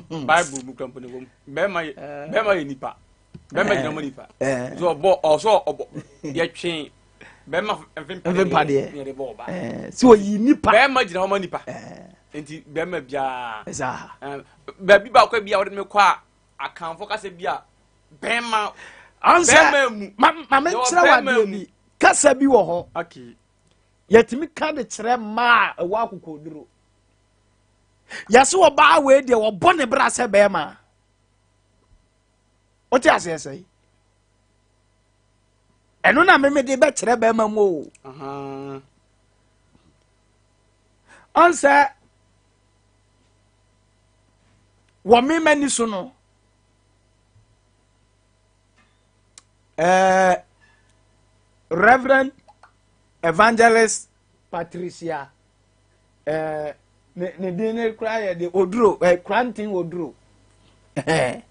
Bible mu kura mpo ne wɔm. Bɛrima yɛ bɛrima yɛ nipa. Bɛrima gyina mu nipa. So ɔbɔ ɔsɔ ɔbɔ yɛtwe bɛrima mfe mpadeɛ ne yɛde bɔ ɔba. Sɛ ɔyi nipa. Bɛrima gyina hɔ ma nipa. Nti bɛrima biara. Baabi baako bi a wɔde me kɔ a akanfo kasa bi a bɛrima. Bɛrima mu. Ma me nkyerɛ wa adeɛ bi. Kasa bi wɔ hɔ. Okay. Yɛtumi ka de kyerɛ mmaa a ɛwɔ akokoduro. Yɛse ɔbaa wei deɛ wɔbɔ ne bra sɛ bɛrima. Wote aseɛ sɛ ɛno na meme de bɛkyerɛ bɛrima mu o. Ɔnsɛ wɔ me m'ani so no ɛɛ Reverend Evangelist Patricia ɛɛ ne ne din ne kura yɛ de oduro ɛɛ kranten oduro ɛɛ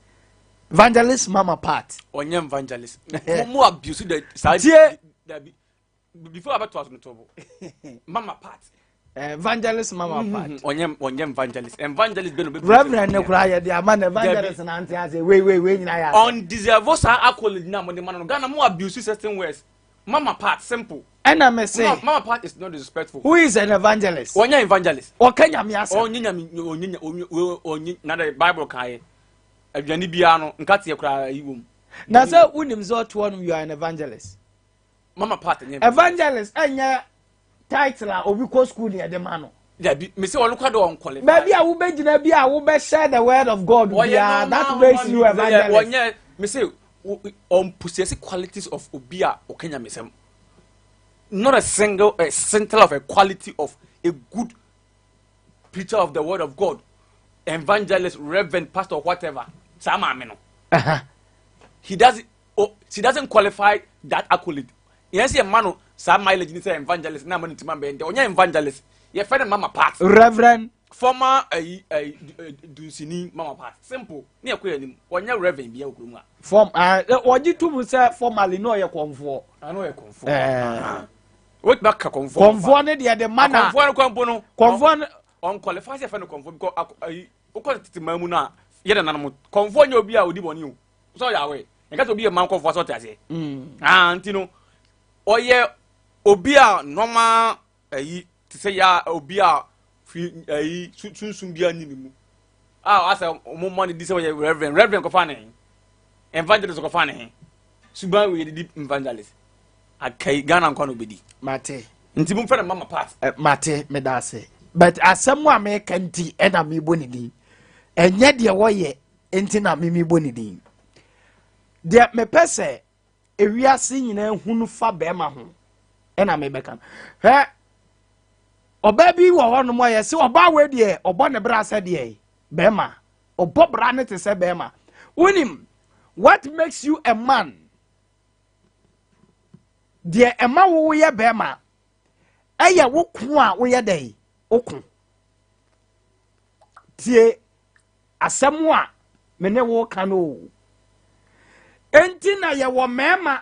Evangelist Mama Pat. Ɔnyɛ evangelist. Mo mo abuse de saa. Tie. Dabi before abɛto aso no to bo. Mama Pat. Evangelist Mama Pat. Ɔnyɛ ɔnyɛ evangelist. Evangelist bɛ no bɛ. Reverend ne kura yɛ de ama na evangelist na ante ase wei wei wei nyinaa yɛ ase. Undeserve saa accolade na mo de ma no. Ghana mo abuse certain words. Mama Pat simple. Ɛna mɛ se. Mama Pat is not disrespectful. Who is an evangelist? Ɔnyɛ evangelist. Ɔka Nyame asɛm. Ɔnyɛ Nyame ɔnyɛ ɔnyɛ ɔnyɛ na de Bible kan yɛ. Aduane biara no nkateɛ koraa yi wɔ mu. Na sɛ wonim sɛ ɔtoɔ no you are an evangelist. Mama Pat nyɛ evangelist. Ɛnyɛ title a obi kɔ school ne ɛde ma no. Dabi mesi ɔno kɔ de ɔnkɔle. Baabi a wobɛgyina bi a wobɛhyɛ the word of God biara, that makes you evangelist. Ɔnyɛ mesi ɔmpossess qualities of obi a ɔka nyamesɛm. Not a single a center of a quality of a good preacher of the word of God, evangelist, reverend, pastor, whatever. Saa maame no. He doesn't oh, she doesn't qualify that accolade. Yɛn sɛ yɛ ma no saa mileage ni sɛ evangelist na ama no ntoma mbɛn dɛ ɔnyɛ evangelist. Yɛfɛ no Mama Pat. Reverend. Former ayi ayi dunsini Mama Pat. Simple. Ne yɛ kɔ yɛ anim. Ɔnyɛ reverend bi wɔ kurom a. Form wɔgye tum sɛ formally na ɔyɛ kɔnfoɔ. Ano ɔyɛ kɔnfoɔ. Wotumi aka kɔnfoɔ. Kɔnfoɔ ne deɛ de ma na. Kɔnfoɔ no kɔnfo no. Kɔnfoɔ no. Ɔnqualify sɛ yɛfɛ no kɔnfoɔ because ayi wokɔ tete maa mu no a yɛ nananom kɔnfoɔ nyɛ obi a odi bɔne o. Sɛ ɔyɛ awɛ. Nka sɛ obi yɛ man kɔnfoɔ sɛ ɔte aseɛ. Ah, nti no ɔyɛ obi a normal ayi te sɛ yɛ obi a fi ayi sunsun bi ani ne mu a asɛ ɔmo ma ne di sɛ ɔyɛ reverend. Reverend kɔfa ne he, evangelist kɔfa ne he, suban wei yɛ di evangelist akai Ghana nkwa na obedi. Mate. Nti mo fɛ no Mama Pat. Mate, meda ase, but asɛm a meka nti ɛna mebɔ ne din, ɛnyɛ deɛ wɔyɛ nti na memebɔ ne din. Deɛ mepɛ sɛ ewiase nyinaa hunu fa bɛrima ho ɛna mebɛka no. Hwɛ, ɔbaa bi wɔ hɔnom a yɛsɛ ɔbaa wei deɛ ɔbɔ ne bra sɛ deɛ bɛrima, ɔbɔ bra ne te sɛ bɛrima. Wonim what makes you a man? Deɛ ɛma wo woyɛ bɛrima ɛyɛ wo ko a woyɛ dɛ wo ko. Tie asɛm a me ne wo ka no o. Enti na yɛwɔ mmarima,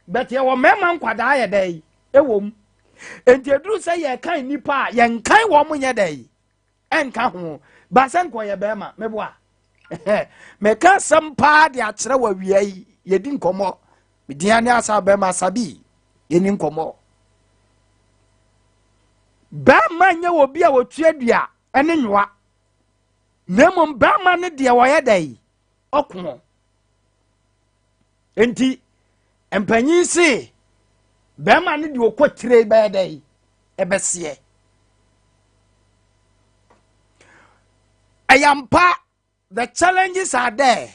but yɛwɔ mmarima nkwadaa yɛ dɛ ɛwɔ mu. Enti eduru sɛ yɛkan nipa a yɛnkan wɔn nyɛ dɛ ɛnka ho baasa nkɔyɛ bɛrima. Meboa meka asɛm paa de akyerɛ wɔ awia yi. Yɛdi nkɔmmɔ media ne asa bɛrima asabi yɛni nkɔmmɔ. Bɛrima nyɛ wɔ bi a wɔtua dua ɛne nwoa, na mmom bɛrima ne deɛ wɔyɛ dɛ ɔko. Nti mpanyin se bɛrima ne deɛ ɔkɔ tire bɛyɛ dɛ ɛbɛseɛ. Ɛyɛ mpa, the challenges are there.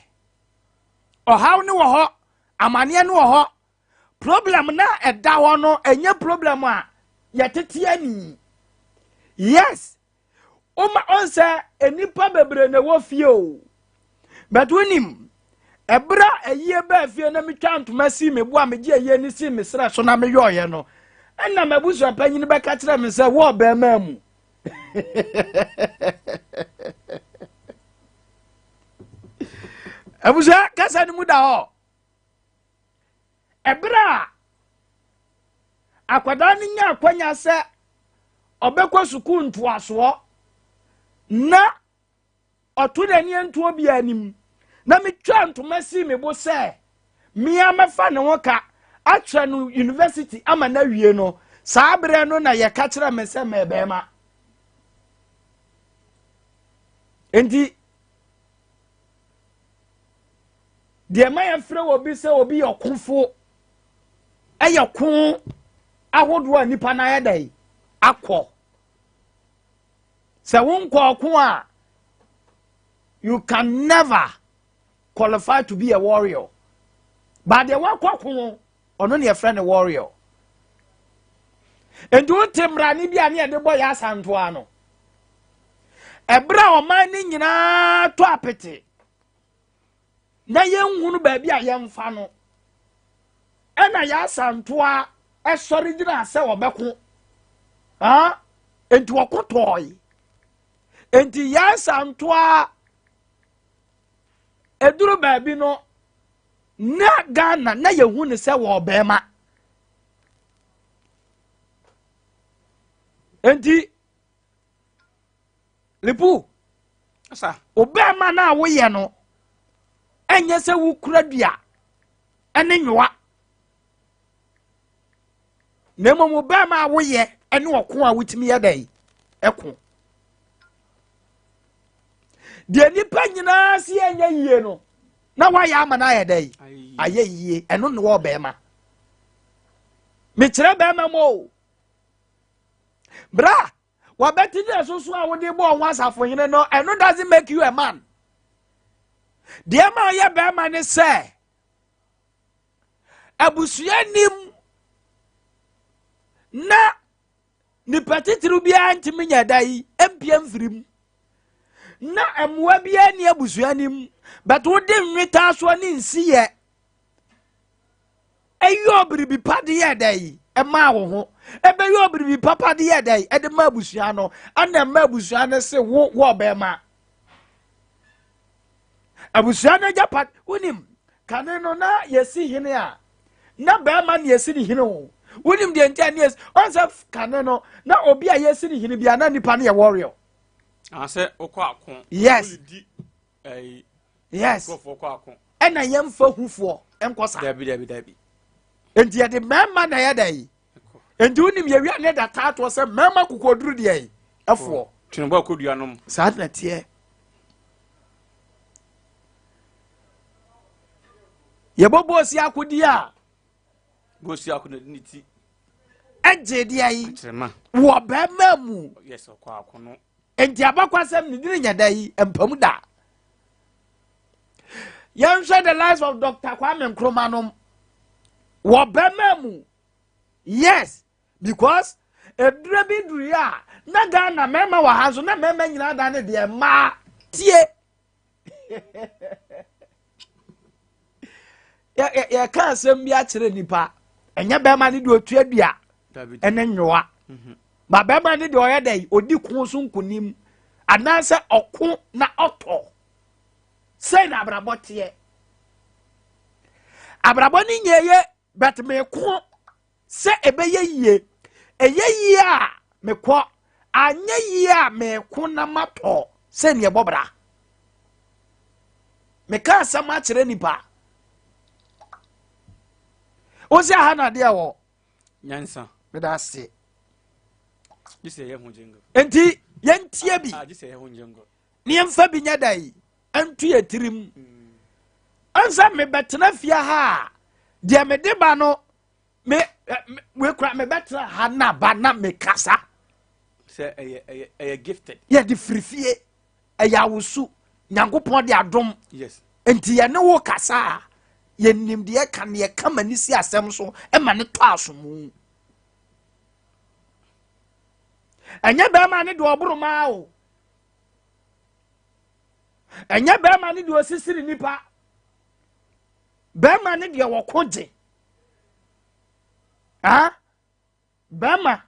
Ɔhaw ne wɔ hɔ, amanneɛ ne wɔ hɔ, problem na ɛda hɔ no ɛnyɛ problem a yɛtete ani. Yes, woma ɔnsɛ nnipa bebree na ɛwɔ fie o, but wonim ɛberɛ a ayie baa fie na metwa ntoma si me bo a megye ayie no si me serɛ so na meyɔɔyɛ no, ɛna m'abusua panyin bɛka kyerɛ me sɛ wo ɔbɛrima mu abusua kasa no mu da hɔ. Ɛberɛ a akwadaa no nya akwanya sɛ ɔbɛkɔ sukuu ntoasoɔ na ɔto n'ani nto obiara anim na metwa ntoma sii me bo sɛ mea mɛfa ne ho ka akyerɛ no university ama no awie no, saa berɛ no na yɛka kyerɛ me sɛ mɛyɛ bɛrima. Nti deɛ ma yɛfrɛ wɔ bi sɛ obi yɛ ɔkofo ɛyɛ ko ahodoɔ a nipa no ayɛ dɛ akɔ. Sɛ wonkɔ ɔko a, you can never qualify to be a warrior. But deɛ wakɔ ko ɔno ne yɛfrɛ no warrior. Nti wote mmarane bi a ne yɛde bɔ yɛ asantoa no, ɛberɛ a ɔman no nyinaa tɔ apete na yɛnhunu baabi a yɛmfa no, ɛna yɛ asantoa ɛsɔre gyina sɛ ɔbɛko. Nti ɔko tɔɔe. Nti yɛ asantoa ɛduru baabi no na Ghana na yɛhu ne sɛ wɔ bɛrima. Nti lipu obɛrima no a woyɛ no ɛnyɛ sɛ wokura dua ɛne nwoa, na mmom obɛrima a woyɛ ɛne ɔko a wotumi yɛ dɛn ɛko. Deɛ nipa nyinaa si ɛnyɛ yie no na wayɛ ama no ayɛ dɛn ayɛ yie, ɛno ne wɔ bɛrima. Mekyerɛ bɛrima mu o, bra wabɛte dɛ soso a wode bɔɔ ho asafohene no, ɛno doesn't make you a man. Deɛ ma ɔyɛ bɛrima ne sɛ abusua nim na nipa titiriw biara ntumi nyɛ da yi mpia mfiri mu, na mmoa biara ni abusua nim, but wode nwetaa soɔ ne nsiyɛ ɛyɛ biribi pa de yɛ dɛ yi ɛmaa wo ho, ɛbɛyɛ biribi papa de yɛ dɛ ɛde ma abusua no, ɛna ɛma abusua no se wo wɔ bɛrima. Abusua no agya pa wonim kane no na yɛsi hene a na bɛrima na yɛsi ne hene o. Wonim deɛ nti a ne yɛsi ɔn sɛ kane no na obi a yɛsi ne hene bia na nipa no yɛ warrior. Asɛ wokɔ ako. Yes. Ɛyi. Yes. Nkurɔfoɔ kɔ ako. Ɛna yɛmfa hufoɔ nkɔ sa. Dabi dabi dabi. Nti yɛde mmarima na ɛyɛ dɛ yi. Nti wonim yɛwia ne da taatoɔ sɛ mmarima kokoduru deɛ yi ɛfoɔ. Twenebɔ akodua nom. Saa na teɛ. Yɛbɔ bɔɔsi akodie a. Bɔɔsi ako na ne ti. Ɛgye deɛ yi. Akyerɛma. Wɔ bɛrima mu. Yes, ɔkɔ ako no. Nti abakwasɛm ne dini nyɛ da yi mpamu da. Yɛnhwɛ the lives of Dr. Kwame Nkrumah nom wɔ bɛrima mu. Yes, because edure bi duru a na Ghana mmarima wɔ ha nso na mmarima nyinaa da ne deɛ mmaa tie. Yɛka asɛm bi akyerɛ nipa, ɛnyɛ bɛrima ne deɛ otua dua ɛne nyowa, ba bɛrima ne deɛ ɔyɛ dɛ odi ko so nkonim anaasɛ ɔko na ɔtɔ. Sɛ na abrabɔ teɛ, abrabɔ ne nyɛ yɛ, but meko sɛ ɛbɛyɛ yie. Ɛyɛ yie a mekɔ, anyɛ yie a meko na matɔ. Sɛ neɛ ɛbɔ bra, meka asɛm akyerɛ nipa wo sɛ aha na adeɛ wɔ nyansa. Meda ase. Nti yɛntie bi ne yɛmfa bi nyɛ da yi nto yɛ tirim. Ɛnsɛ mebɛtena fie ha a deɛ mede ba no me wekura mebɛtena ha na ba na mekasa sɛ ɛyɛ ɛyɛ ɛyɛ gifted. Yɛde firi fie, ɛyɛ awosu, Nyankopɔn de adom. Yes. Nti yɛne wo kasa a yɛnim deɛ ka ne yɛka ma ne si asɛm so ɛma ne tɔ asomu. Ɛnyɛ bɛrima ne deɛ ɔboro maa o, ɛnyɛ bɛrima ne deɛ ɔsisiri nipa, bɛrima ne deɛ wɔko gye. Ah, bɛrima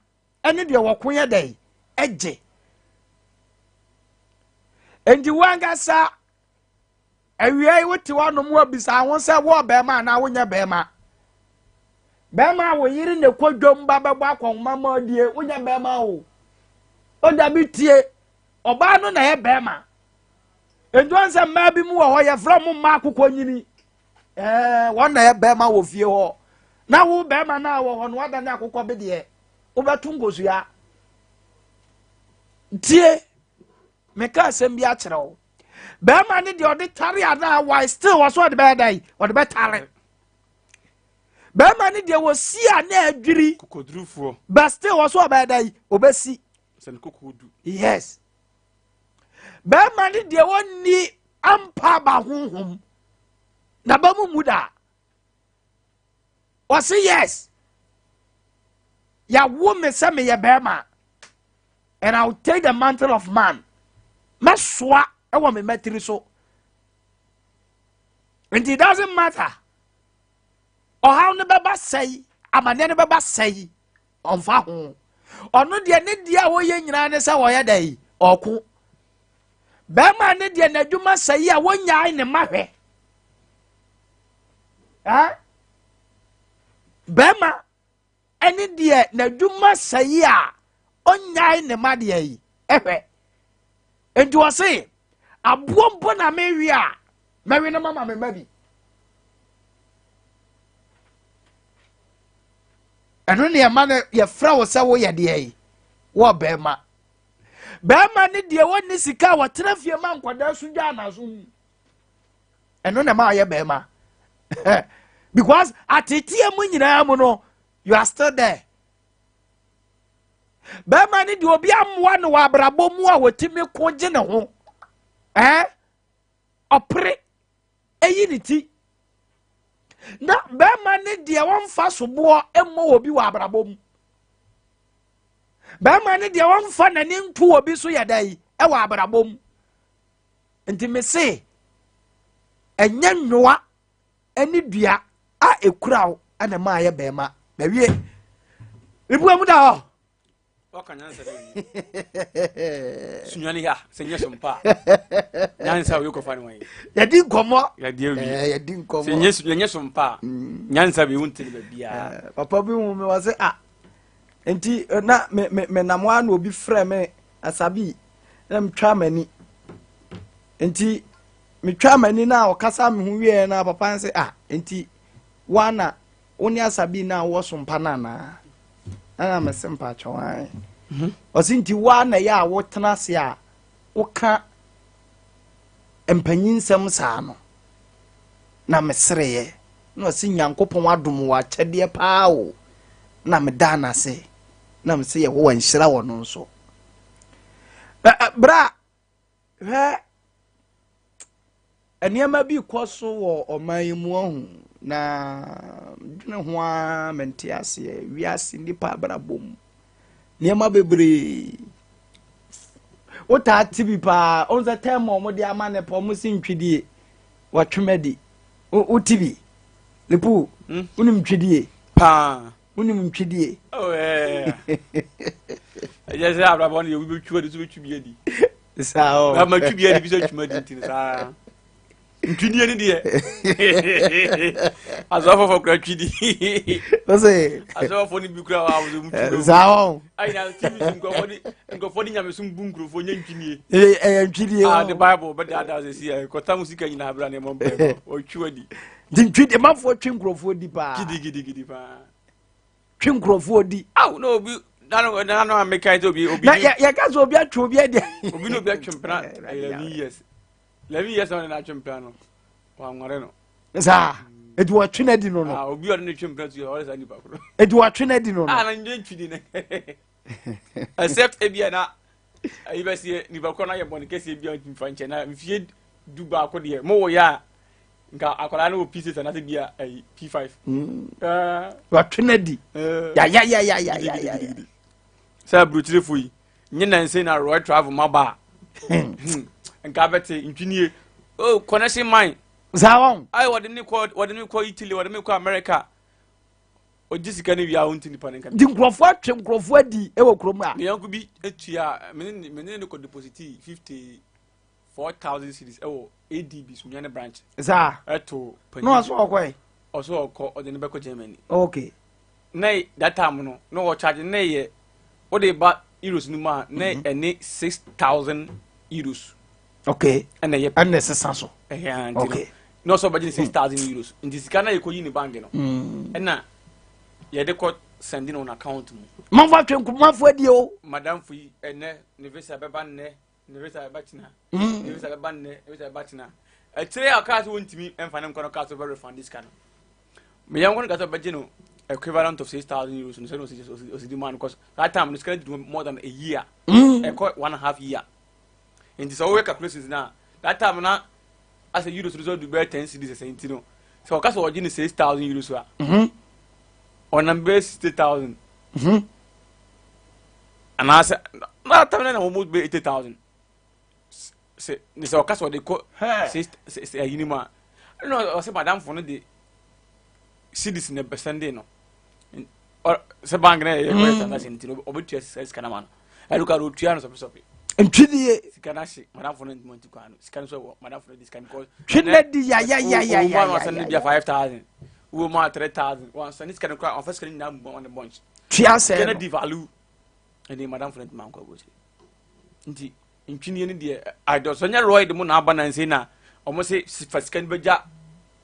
ɛne deɛ wɔko yɛ dɛ ɛgye. Nti wankasa awia yi wote hɔnom wabisa ho sɛ wɔ bɛrima anaa wonyɛ bɛrima. Bɛrima a wo yere na ɛkɔ dwam ba bɛbɔ akɔnhoma ma ɔdie, wonyɛ bɛrima o. O dabi, tie, ɔbaa no na ɛyɛ bɛrima. Nti wɔn sɛ mmaa bi mu wɔ hɔ yɛfrɛ mo mmaa akokɔ nyini. Ɛɛ wɔn na yɛ bɛrima wɔ fie hɔ. Na wo bɛrima no a wɔ hɔ no wada ne akokɔ bi deɛ wobɛto nkosua. Tie meka asɛm bi akyerɛ wo. Bɛrima ne deɛ ɔde tare anaa wae still wɔ so ɔde bɛyɛ dɛn ɔde bɛtare. Bɛrima ne deɛ wɔsi a na adwiri. Kokodurufoɔ. But still wɔ so ɔbɛyɛ dɛn ɔbɛsi. Sɛ ne koko du. Yes. Bɛrima ne deɛ wɔnni ampa aba honhom na ba mu mu da. Ɔse yes. Yɛawo me sɛ meyɛ bɛrima and I will take the mantle of man. Mɛsoa ɛwɔ me mmatiri so. Nti it doesn't matter. Ɔhaw no bɛba sɛe, amanneɛ no bɛba sɛe, ɔmfa ho. Ɔno deɛ ne deɛ a wɔyɛ nyinaa ne sɛ wɔyɛ dɛ yi, ɔko. Bɛrima ne deɛ n'adwuma sɛe a wɔnyae ne ma hwɛ. Eh? Bɛrima ɛne deɛ n'adwuma sɛe a ɔnyae ne ma deɛ yi ɛhwɛ. Nti ɔse aboɔ mpo na mewe a mɛwe no mama me ma bi. Ɛno ne ɛma no yɛfrɛ wo sɛ woyɛ deɛ yi wɔ bɛrima. Bɛrima ne deɛ wɔnni sika a wɔtena fie ma nkwadaa so dwa anaso mu. Ɛno na ɛma ɔyɛ bɛrima. Because ateteɛ mu nyinaa mu no you are still there. Bɛrima ne deɛ obi amoa no wɔ abrabɔ mu a wɔtumi ko gye ne ho. Ɔpere eyi ne ti. Na bɛrima ne deɛ wɔmfa soboɔ mmɔ obi wɔ abrabɔ mu. Bɛrima ne deɛ wɔmfa n'ani nto obi so yɛ dɛ yi ɛwɔ abrabɔ mu. Nti me se ɛnyɛ nwoa ne dua a ekura wo ɛna ɛma ayɛ bɛrima. Na wie ibua mu da hɔ. Waka nyansa dɛ wie. Sunyani ha sɛ nyɛ so mpa. Nyansa wo kɔfa ne wɔn. Yɛdi nkɔmmɔ. Yɛdi awie. Yɛdi nkɔmmɔ. Sɛ nyɛ so mpa. Nyansa bi wonte ne baabiara. Papa bi hu me wɔ se ah. Nti na me me me nam hɔ na obi frɛ me asabi na metwa m'ani. Nti metwa m'ani na ɔkasa me ho wie na papa nse ah nti wana wo ne asabi na wɔ so mpa no anaa? Ɛna mese mpakyɛw an. Ɔse nti woa na ɛyɛ a wotena ase a woka mpanyinsɛm saa no. Na mesereeɛ. Na ɔse Nyankopɔn adom wɔ akyɛdeɛ paa o. Na medaa no ase. Na mese Yehowa nhyira wɔ no nso. Bra hwɛ nneɛma bi kɔ so wɔ ɔman yi mu ɔho na dwene ho ara mente aseɛ wiase nnipa abrabɔ mu nneɛma bebree wotaa te bi paa ɔn sɛ tɛm a wɔde ama ne pɔ wɔn si ntwidie wɔtwem adi wote bi lepu wonim ntwidie paa wonim ntwidie ɛyɛ sɛ abrabɔ no yɛ obi bɛtwi adi so bɛtwi bi adi saa ɔ ma twi bi adi bi sɛ twuma di nti no saa ntwidie no deɛ asɔfofo kora twi di ɔsɛ asɔfofo no bi kora wɔ awosɛ mu twi saa ɔ ayi na tv so nkurɔfoɔ de nkurɔfoɔ de nyamesom bu nkurɔfoɔ nyɛ ntwidie ɛyɛ ntwidie ah the bible bɛdaadaa sɛ si kɔta mu sika nyinaa bra ne ɛmɔ mpɛ ɔtwi adi nti ntwidie manfoɔ twe nkurɔfoɔ di paa gidigidigidi paa twe nkurɔfoɔ di aw na obi nanu nanu a meka sɛ obi obi na yɛka sɛ obi atwe obi adi obi na obi atwe mpena 11 years 11 years na ɔne no atwe mpena no wanware no saa eti wɔtwe no adi no no ah obi ɔne no twe mpena tu ɔre saa nipa koro eti wɔtwe no adi no no ah na nye ntwi di ne except ebi na ayi bɛ seɛ nipa koro na yɛ bɔne kɛseɛ bi a ntumi fa nkyɛn na mfie 11 deɛ mo wɔ yɛ a nka akwadaa no wɔ p6 anaasɛ bi a ayi p5 wɔtwe no adi yayayayayaya sɛ aburokyerefo yi nye nanse na royal travel ma ba a nka bɛte ntwinie oh connection mine saa wɔn ayi wɔde ne kɔ wɔde ne kɔ Italy wɔde ne kɔ America ogye sika no wie a wonti nipa ne nka nti nkurɔfoɔ atwe nkurɔfoɔ adi wɔ kurom a ne yɔnko bi etua mene ne kɔ deposit 54,000 cedis ɛwɔ ADB Sunyani branch saa ɛto na ɔso ɔkɔɛ ɔso ɔkɔ ɔde ne bɛkɔ Germany okay na that time no na wɔ charge na yɛ wode ba euros no mu a na ɛne 6,000 euros. Ɛna ɛyɛ Ɛna ɛsesa so. Ɛyɛ nti no na ɔsɛ ɔbɛgye ne €6,000, nti sika na yɛkɔyi ne bank no ɛna yɛde kɔ send no on account mu. Manfo atwe nkurɔfoɔ adi o. Madamfo yi, ɛnɛ ne visa bɛba, nnɛ ne visa bɛba, kyina ne visa bɛba, nnɛ ne visa bɛba, kyina. Akyire a ɔkaa sɛ wɔntumi mfa ne nkɔ no, kaa sɛ ɔbɛ refund sika no. Meyɛ nkɔ no, kaa sɛ ɔbɛgye no equivalent of €6,000 no, sɛ no ɔsi di mu ano, cause that time no sika no di more than a year, ɛkɔ one and a half year. Nti sɛ wɔyɛ calculations na that time na asɛ euros no sɛ ɔdu bɛyɛ 10 cedis ɛsɛ. Nti no sɛ ɔka sɛ ɔgye no €6,000 a, ɔnam bɛyɛ 60,000 anaasɛ that time na almost bɛyɛ 80,000 sɛ ne sɛ ɔka sɛ ɔde kɔ six six ayi ni mu a, ɛna ɔsɛ madamfo no de cedis na bɛsɛnde no sɛ bank na yɛ kɔyɛ transaction, nti no ɔbɛtua sika na ma no. Ɛno ka no ɔtua no sɔpesɔpe. Ntwidie. Sika no ahye madamfo no ntoma nti kwan no sika no so wɔ madamfo no di sika no because Twe di ya ya ya ya ya. Ya ya ya bia 5,000 wo mu a 3,000 wɔn sɛ ne sika no kora ɔfa sika no nyinaa mu ɔne bunch. Tua sika sɛ no no. Di value ɛne madamfo no ntoma nkɔ aburokyire, nti ntwinie no deɛ adɔsɔ nyɛ roid mu na aba nansi na ɔmo se fa sika no bɛgya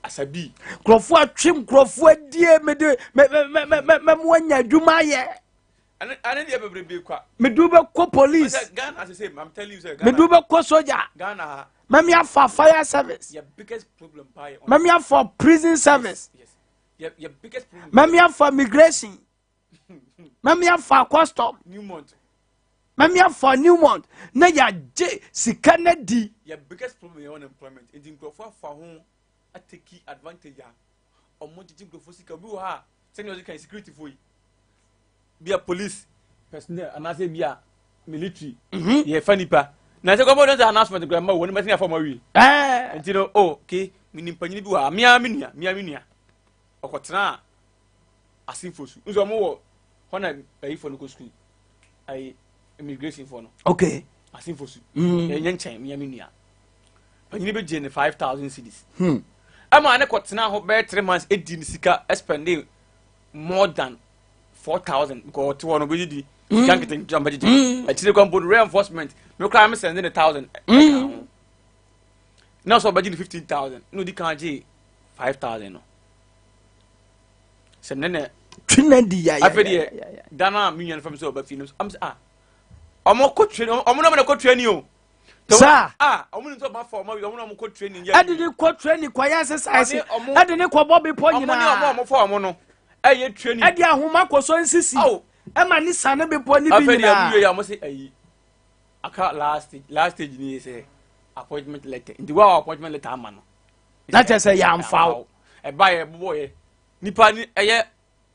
asabi. Nkurɔfoɔ atwe nkurɔfoɔ adie, mede mɛmo anya adwuma ayɛ. Ɛne deɛ bebrebe kwa. Mede wobɛkɔ police. Sɛ Ghana sɛ I'm telling you sɛ Mede Ghana wobɛkɔ soja. Ghana ha. Mɛme afa fire service. Yɛ biggest problem paa yɛ Mɛme afa prison service. Yes, yɛ biggest problem. Mɛme afa migration, mɛme afa custom. Newmont. Mɛme afa Newmont na yɛagye sika no di. Yɛ biggest problem yɛ unemployment, nti nkurɔfoɔ afa ho atake advantage a ɔmo gyegye nkurɔfoɔ sika. Obi wɔ ha a sɛnea ɔde kan security fo yi bi a, police personnel anaasɛ bi a military, yɛfa nipa na sɛ kɔmɔ dɔn sɛ announcement kura ma wo ne bɛsɛn afa ɔmo awie. Nti no o ke minim panyin bi wɔ ha, mia me nua ɔkɔtena asinfo su nso ɔmo wɔ hɔ na ayifo no kɔ school, ayi immigration fo no. Asinfo su. Ɛnyɛ nkyɛn. Mia me nua panyin bi gye ne 5,000 cedis ɛma ne kɔtena hɔ bɛyɛ 3 months, edi ne sika, spending more than 4,000 because ɔte hɔ no obɛdidi sika nketenkete a ɔbɛgyegye akyire kwan mpo no reinforcement me koraa me send ne 1,000 ɛka ho na ɔsɛ ɔbɛgye ne 15,000 na odi kan gye 5,000 no sɛ ne ne Twe na di ya ya. Afei Ya, ya, deɛ ya. dana a me nua no fam sɛ ɔba fie no, am sɛ ah, ɔmo kɔ training, ɔmo na ɔmo na kɔ training o. Saa. Ah, ɔmo ni sɛ ɔmo afa ɔmo awie, ɔmo na ɔmo kɔ training yɛ. Ɛde ne kɔ training kɔyɛ exercise. Ɔne ɔmo- Ɛde ne kɔbɔ bepɔ Ɔmo ne ɔmo a nyinaa. ɔmo fa ɔmo no ɛyɛ training. Ɛde ahoma kɔ so nsisi. Aw. Ɛma ne sane bepɔ ne bi Afei deɛ ɔmo wie nyinaa. yɛ, ɔmo sɛ ayi aka last stage, last stage ni yɛ sɛ appointment letter, nti wa appointment letter ama no. Na kyerɛ sɛ yɛamfa wo. Ɛba yɛ bobɔ yɛ nipa ni ɛyɛ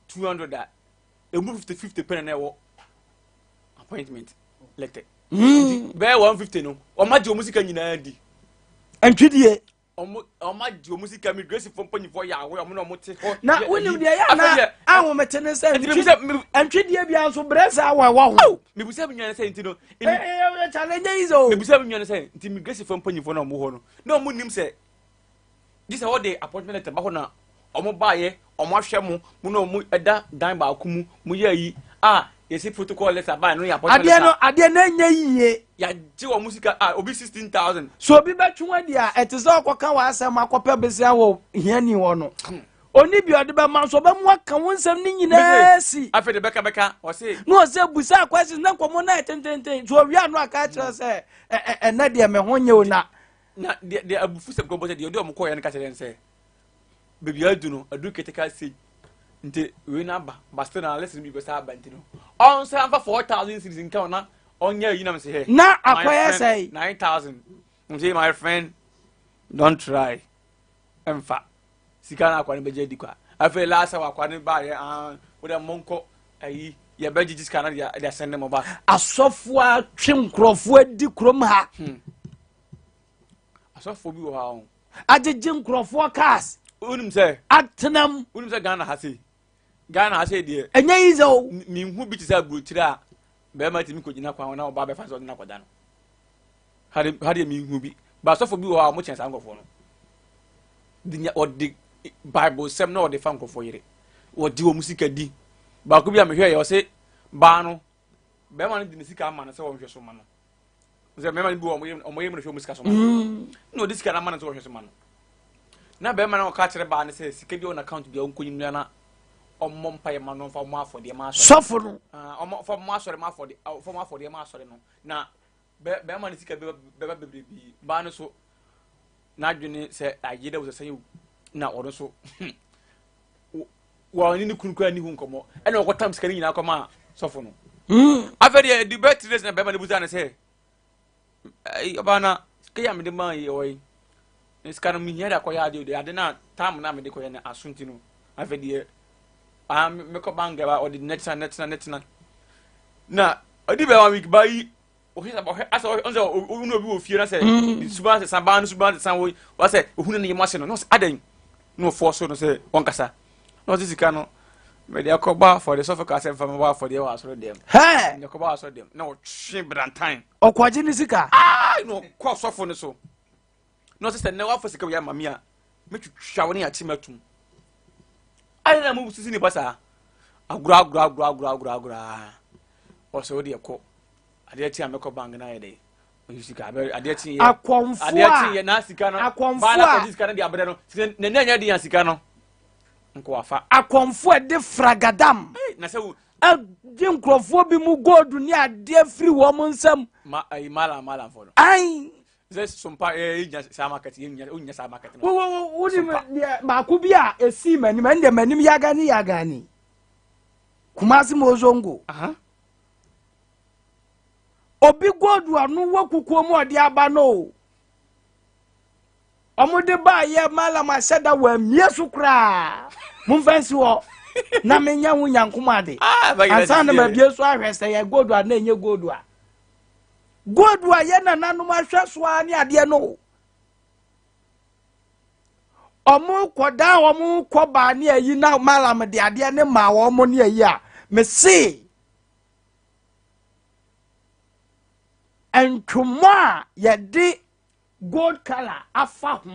200 a emu 50 50 pɛ na ɛwɔ appointment letter, nti bɛyɛ 150 no ɔmo agye ɔmo sika nyinaa di. Ntwidie. Ɔmo agye ɔmo sika. Immigration fo mpanyinfoɔ yɛ awo ɔmo na ɔmo te hɔ. Na yɛ wonim ayi. deɛ yɛ Afei na deɛ, ahomete ne sɛ nti ntwidie bia nso brɛ saa wɔ ɛwɔ ho. Mibusa mi nua no sɛ nti no Challenge yi sɛ o. Mibusa mi nua no sɛ nti immigration fo mpanyinfoɔ na ɔmo hɔ no na ɔmo nim sɛ gye sɛ wɔde appointment letter ba hɔ na ɔmo baayɛ, ɔmo ahwɛ mo mo na ɔmo ɛda dan baako mu mo yɛ ayi a yɛsi protocol letter baa no yɛ appointment Adeɛ no letter. Adeɛ no ɛnyɛ yie. Yagye wɔn sika a obi 16,000. So obi bɛtwe wa di a ɛte sɛ ɔkɔka w'asɛm akɔpɛ besia wɔ hiani hɔ no, oni bi ɔde bɛma nso ɔbɛmu aka wo nsɛm ne nyinaa si. Afei de bɛka bɛka ɔse Na ɔsɛ busa questions na nkɔmmɔ no ayɛ tententen so owia no aka kyerɛ sɛ ɛnɛ deɛ me ho nyɛ o na. Na deɛ abufu sɛ nkɔmɔ sɛ deɛ ɔde ɔmo kɔɔ yɛ no ka kyerɛ yɛn sɛ beebi adu no adu critical stage, nti wei na aba but still na lesson bi bɛsa aba, nti no ɔnsa nfa 4,000 cedis nka na ɔnyɛ ayi nam sɛ hɛ. Na akɔyɛ sɛe. 9,000 n say my friend, don't try ɛnfa sika na akwa no bɛgye adi kwa. Afei last hour akwa no baayɛ ah, wode mo nkɔ ayi yɛbɛgyegye sika no de asɛn ne mo ba. Asɔfoɔ atwe nkurɔfoɔ adi kurom ha. Asɔfoɔ bi wɔ hɔ a o Agyegye nkurɔfoɔ cars. Wonim sɛ Atenam. Wonim sɛ Ghana ha sei deɛ Ɛnyɛ yi sɛ o. Minhu bi te sɛ aburokyire a bɛrima tumi kɔgyina kwan ho na ɔbaa bɛfa sɛ ɔde no akɔda no ha de ha deɛ. Minhu bi ba asɔfo bi wɔ hɔ a wɔkyɛn saa nkurɔfoɔ no de nya ɔde Bible sɛm na ɔde fa nkurɔfoɔ yere, wɔde wɔn sika di. Baako bi a mehwɛ yɛ, ɔse baa no bɛrima no de ne sika ama no sɛ wɔnhwɛ so ma no. Sɛ mmarima no bi wɔ ɔmo yɛ mu na hwɛ ɔmo sika so ma na ɔde sika no ama no sɛ ɔhwɛ so ma no. Na bɛrima no ɔka kyerɛ baa no sɛ sika bi wɔ n'account bi a ɔnkɔyi mmra na ɔmmɔ mpaeɛ ma no, ɔmfa ɔmmɔ afɔdeɛ ma asɔre. Sɔfo no. Ah, ɔmɔ fa ɔmmɔ asɔre ma afɔdeɛ, ɔmfa ɔmmɔ afɔdeɛ ma asɔre no. Na bɛ bɛrima no sika bɛba bɛba bebrebe. Baa no so n'adwene sɛ ayɛ dɛ wɔ sɛ sɛn na ɔno so wɔn ne ne kunu kura ni ho nkɔmɔ ɛna ɔkɔtam sika no nyinaa kɔma sɔfo no. Afei deɛ ɛdi bɛ 3 days na bɛrima no busa no sɛ ɛyi ɔbaa na sika yi a mede maa yi ɛwɔ yi ne sika no mehia de akɔyɛ adeɛ o ade no a tam no a mede kɔyɛ no aso nti no afei deɛ ah mekɔ bank ba ɔde nɛtena nɛtena nɛtena na ɔdi bɛɛ 1 week ba yi ɔhwɛ sɛ ɔhwɛ asɛ ɔhwɛ ɔsɛ ɔnu obi wɔ fie na sɛ ne suban sesa baa no suban sesa wɔ wasɛ ohunu ne yam ase no na ɔsɛ adan na ɔfɔ so no sɛ ɔnkasa na ɔsɛ sika no mɛde akɔbɔ afɔdeɛ sɔfo kaa sɛ mfa mɛbɔ afɔdeɛ wɔ asɔre dɛm hɛɛ mɛde akɔbɔ asɔre dɛm na ɔtwe brantan ɔkɔgye ne sika aa na ɔkɔ sɔfo no so na ɔsɛ sɛ nnɛ wafa sika wei ama me a mɛtwitwa wo ne akyi matum ayɛ na mo sisi nipa saa agorɔ agorɔ agorɔ agorɔ agorɔ agorɔ ɔsɛ wo deɛ kɔ adeɛ kye a mɛkɔ bank na ayɛ dɛ oyi sika abɛ adeɛ kye yɛ akɔmfo adeɛ kye a yɛ na sika no akɔmfo baa na a kɔgye sika no de abrɛ no sika n'ani anyɛ den a sika no nko wafa akɔmfo a ɛde fragadam na sɛ wo agye nkurɔfoɔ bi mu gold ne adeɛ firi wɔn nsam ma ayi mala mala fɔ no an sɛ sompa ɛ nya saa market yɛ nya o nya saa market no wo wo wo wonim deɛ baako bi a ɛsii m'anim ɛne deɛ m'anim yagani yagani Kumasi Mozongo aha obi gold ano wɔ kukuo mu ɔde aba no o ɔmo ba yɛ malam ahyɛ da wɔ amie so koraa momfa nsi hɔ na menya ho nyankom ade ah ba ansa na mabie so ahwɛ sɛ yɛ gold a na ɛnyɛ gold a gold a yɛ nananom ahwɛ so a ne adeɛ no ɔmo kɔdan ɔmo kɔ baa ne ayi na malam de adeɛ ne maa wɔn ne ayi a mese ntwomɔ a yɛde gold colour afa ho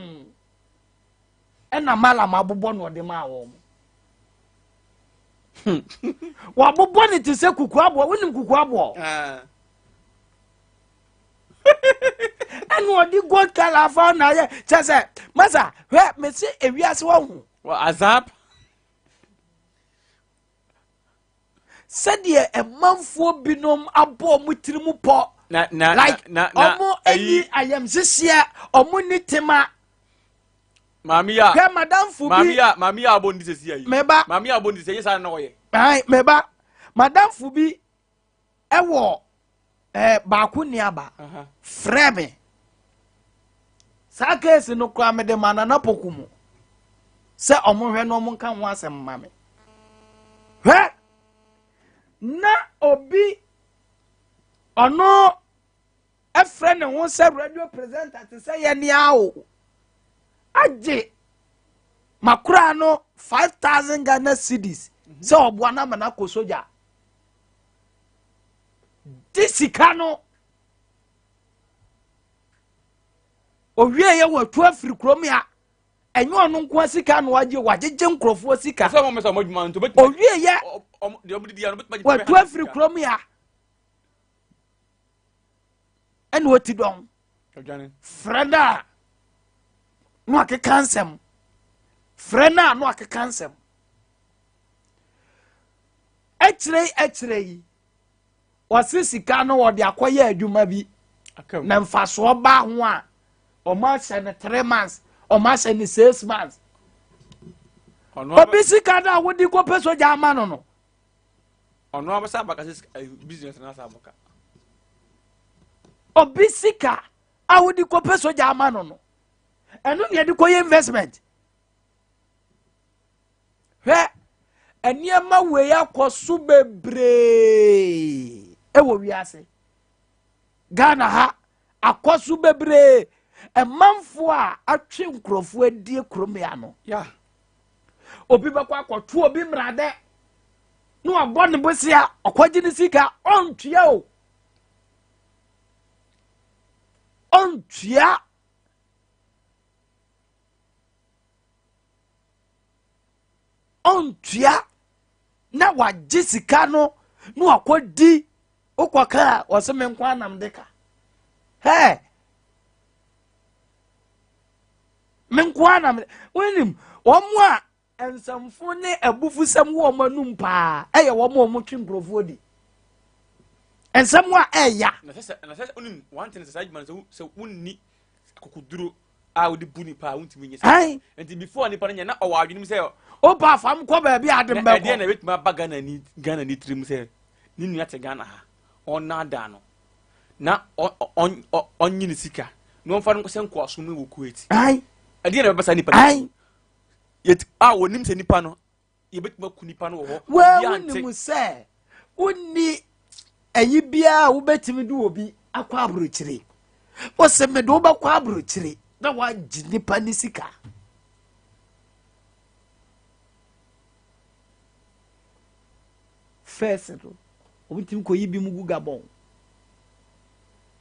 ɛna malam abobɔ na ɔde maa wɔn wabobɔ ne te sɛ kuku aboɔ wonim kuku aboɔ ah ɛna ɔde gold colour afa na ayɛ kyɛ sɛ masa hwɛ mese ewiase wɔ ho wa azap sɛdeɛ ɛmanfoɔ binom abɔ ɔmo tiri mu pɔ na na like na na ɔmo ani ayamhyehyeɛ ɔmo ni tema maame ya hwɛ madamfo maame bi ya maame ya abɔ ndi sisi ayi meba maame ya abɔ ndi sisi ayi saa na ɔyɛ ayi meba madamfo bi ɛwɔ baako nuaba frɛ me saa keesi no koraa mede ma nana poku mu sɛ ɔmo hwɛ na ɔmo nka ho asɛm ma me hwɛ na obi ɔno ɛfrɛ ne ho sɛ radio presenter te sɛ yɛ nea o agye makora no 5,000 Ghana cedis sɛ ɔboa no ama no akɔ sogya di sika no owie yɛ watu afiri kurom ya ɛnyɛ ɔno nko sika na wagye wagyegye nkurɔfoɔ sika sɛ ɔmo sɛ ɔmo adwuma nti obetumi owie yɛ ɔmo deɛ ɔmo didi ya no obetumi agye watu afiri kurom ya ɛna ɔti dɔn ɔdwane frɛ no a na wakeka nsɛm frɛ no a na wakeka nsɛm akyire yi akyire yi wɔse sika no wɔde akɔyɛ adwuma bi aka mu na mfasoɔ ba ho a ɔmo ahyɛ no 3 months ɔmo ahyɛ no 6 months ɔno obi sika no a wode kɔpɛ sogya ama no ɔno abɛsa abaka sɛ business na asa abaka Obi sika a wode kɔpɛ sogya ama no ɛno ne yɛde kɔyɛ investment. Hwɛ nneɛma wei akɔ so bebree ɛwɔ wiase Ghana ha akɔ so bebree ɛmanfoɔ a atwe nkurɔfoɔ adie kurom ya no ya obi bɛkɔ akɔto obi mmeradɛ na wabɔ ne bosea ɔkɔgye ne sika ɔntua o ɔntua. Ɔntua na wagye sika no na wakɔdi wokɔka a ɔsɛ me nko anam de ka. Hɛ! Me nko ara na me wonim wɔn a nsɛmfo ne abufusɛm wɔ wɔn anum paa ɛyɛ wɔn a wɔtwe nkurɔfoɔ di. Nsɛm a ɛya. Na sɛ na sɛ wonim one thing sɛ saa adwuma no sɛ wonni akokoduro a wode bu nipa a wontumi nyɛ saa. Nti before nipa no nyɛ na ɔwɔ adwene mu sɛ. Opa fam kɔ baabi a ade mbɛkɔ. Ɛdeɛ na ebetumi aba Ghana ni Ghana ni tirim sɛ ne nua te Ghana ha ɔnnaadaa no na ɔnye ne sika na ɔmfa no nkɔsɛ nkoasom mu wɔ Kuwait. Ɛdeɛ na ɛbɛba saa nipa no a wɔnim sɛ nipa no yɛbɛtumi aku nipa no wɔ hɔ. Waa wonim sɛ wonni ayi biara a wobɛtumi de obi akɔ aburokyire wosɛ mede wobɛkɔ aburokyire na woagye nipa ne sika. First no wɔtumi kɔyi bi mu gu Gabon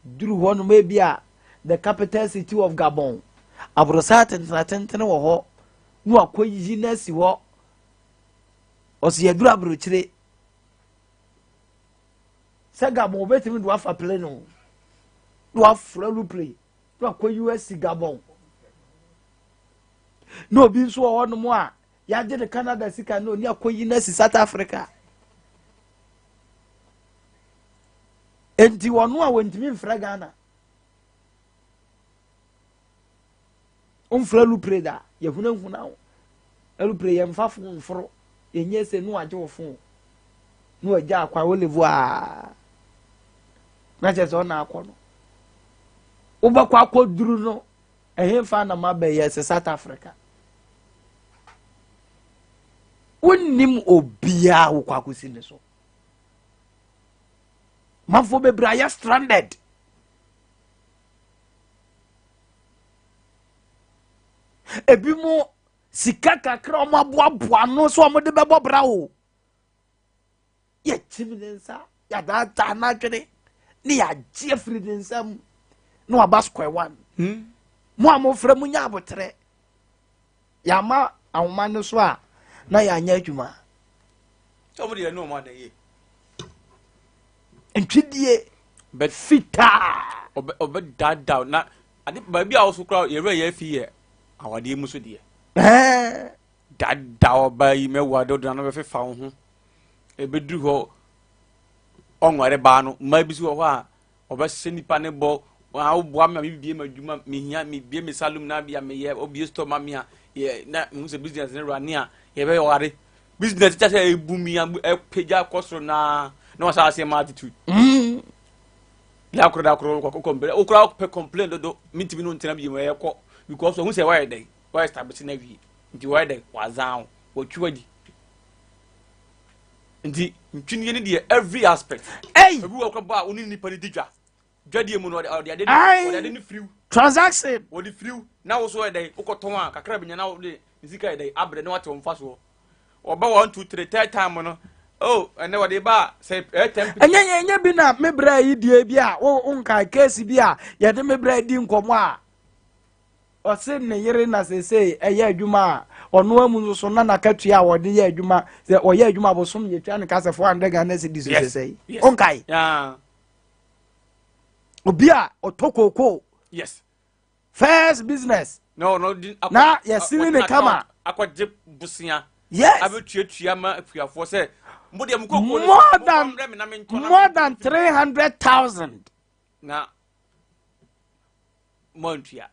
duru hɔ nom ebi a the capital city of Gabon aborosa atentene atentene wɔ hɔ na wakɔyi no asi hɔ ɔsɛ yɛduru aburokyire sɛ Gabon wɔbɛtumi de wafa plane o na waforo aeroplane na wakɔyi asi Gabon na obi nso wɔ hɔnom a yɛagye ne Canada sika na ɔni akɔyi no asi South Africa enti wɔn a wɔntumi mfrɛ Ghana Womfrɛ alupre da, yɛhunahuna wo. Alupre yɛmfa fon mforo, yɛnyɛ se no agye wo fon. Na wagya akwa olive a. Na kyerɛ sɛ ɔna akɔ no. Wobɛkɔ akɔduru no, ɛhefa na mabɛyɛ sɛ South Africa. Wonnim obiara wokɔ akɔsi ne so. Manfoɔ bebree ayɛ stranded. Ebi mo sika kakra wɔn aboaboa ano so wɔn de bɛbɔ bra o. Yɛkyim ne nsa, yɛadaadaa n'adwene, ne yɛagye afiri ne nsam na waba square one. Hmm. Mo a mofrɛ mo nya aboterɛ. Yɛama ahoma no so a na yɛanyɛ adwuma. Sɛ wɔn de yɛn ne wɔn adan yie. Ntwidie But fitaa. Ɔbɛ ɔbɛ daadaa na ade baabi a ɔso koraa yɛwura yɛ afi yɛ awadeɛ mu so deɛ. Ɛɛ. Daadaa ɔbaa yi mɛwo ade ɔde n'ano bɛfefa wo ho. Ebeduru hɔ ɔnware baa no mmaa bi so wɔ hɔ a Ɔbɛhyɛ nipa ne bɔ, ah, woboa me ma mebie m'adwuma, mehia, mebie me salon na bia meyɛ, obie store ma me a, yɛ, na mehu sɛ business ne rane a, yɛbɛyɛ ɔware. Business kyɛ sɛ ebu mi, ɛpagya kɔ soro na, na wahyɛ aseɛ ma attitude. Mm. Da koro da koro kɔ complain, wokora wopɛ complain dodo, mentumi no ntena bi mu ɛyɛ kɔ, because ɔhu sɛ wɔyɛ dɛn, wɔyɛ establish na wie, nti wɔyɛ dɛn, wazan wo, wɔtwi wadi. Nti ntwenie no deɛ every aspect. Hey! Obi wɔ kɔ bɔ a wo ne nipa no di dwa. Dwadie mu no ɔde ɔde ade ɔde ade no firiw. Transaction. Wɔde firiw na wo so yɛ dɛ wokɔtɔn a kakra bi nya na wode ne sika yɛ dɛ abrɛ na wate wɔn fa soɔ. Ɔba one two three third time no oh ɛnɛ wɔde ba a sɛ ɛyɛ 10 pieces. Ɛnyɛ ɛnyɛ bi na me brɛ yi die bi a wo nkae case bi a yɛde me brɛ di nkɔmɔ a. Ɔse ne yere na seesei ɛyɛ adwuma a ɔno amu nso so na n'akatua a ɔde yɛ adwuma sɛ ɔyɛ adwuma abosom yɛtwa ne ka sɛ 400 Ghana cedis Yes. sɛsɛi Yes. ɔnkae Yeah. obi a ɔtɔ kookoo Yes. first business Na ɔno di akɔ na yɛsene ɔde ne kama account akɔgye bosea yes abɛtuatua ma akuafoɔ sɛ mo deɛ mo kookoo no more momfa than mbrɛ me na mentɔ na more than 300,000 na moantua.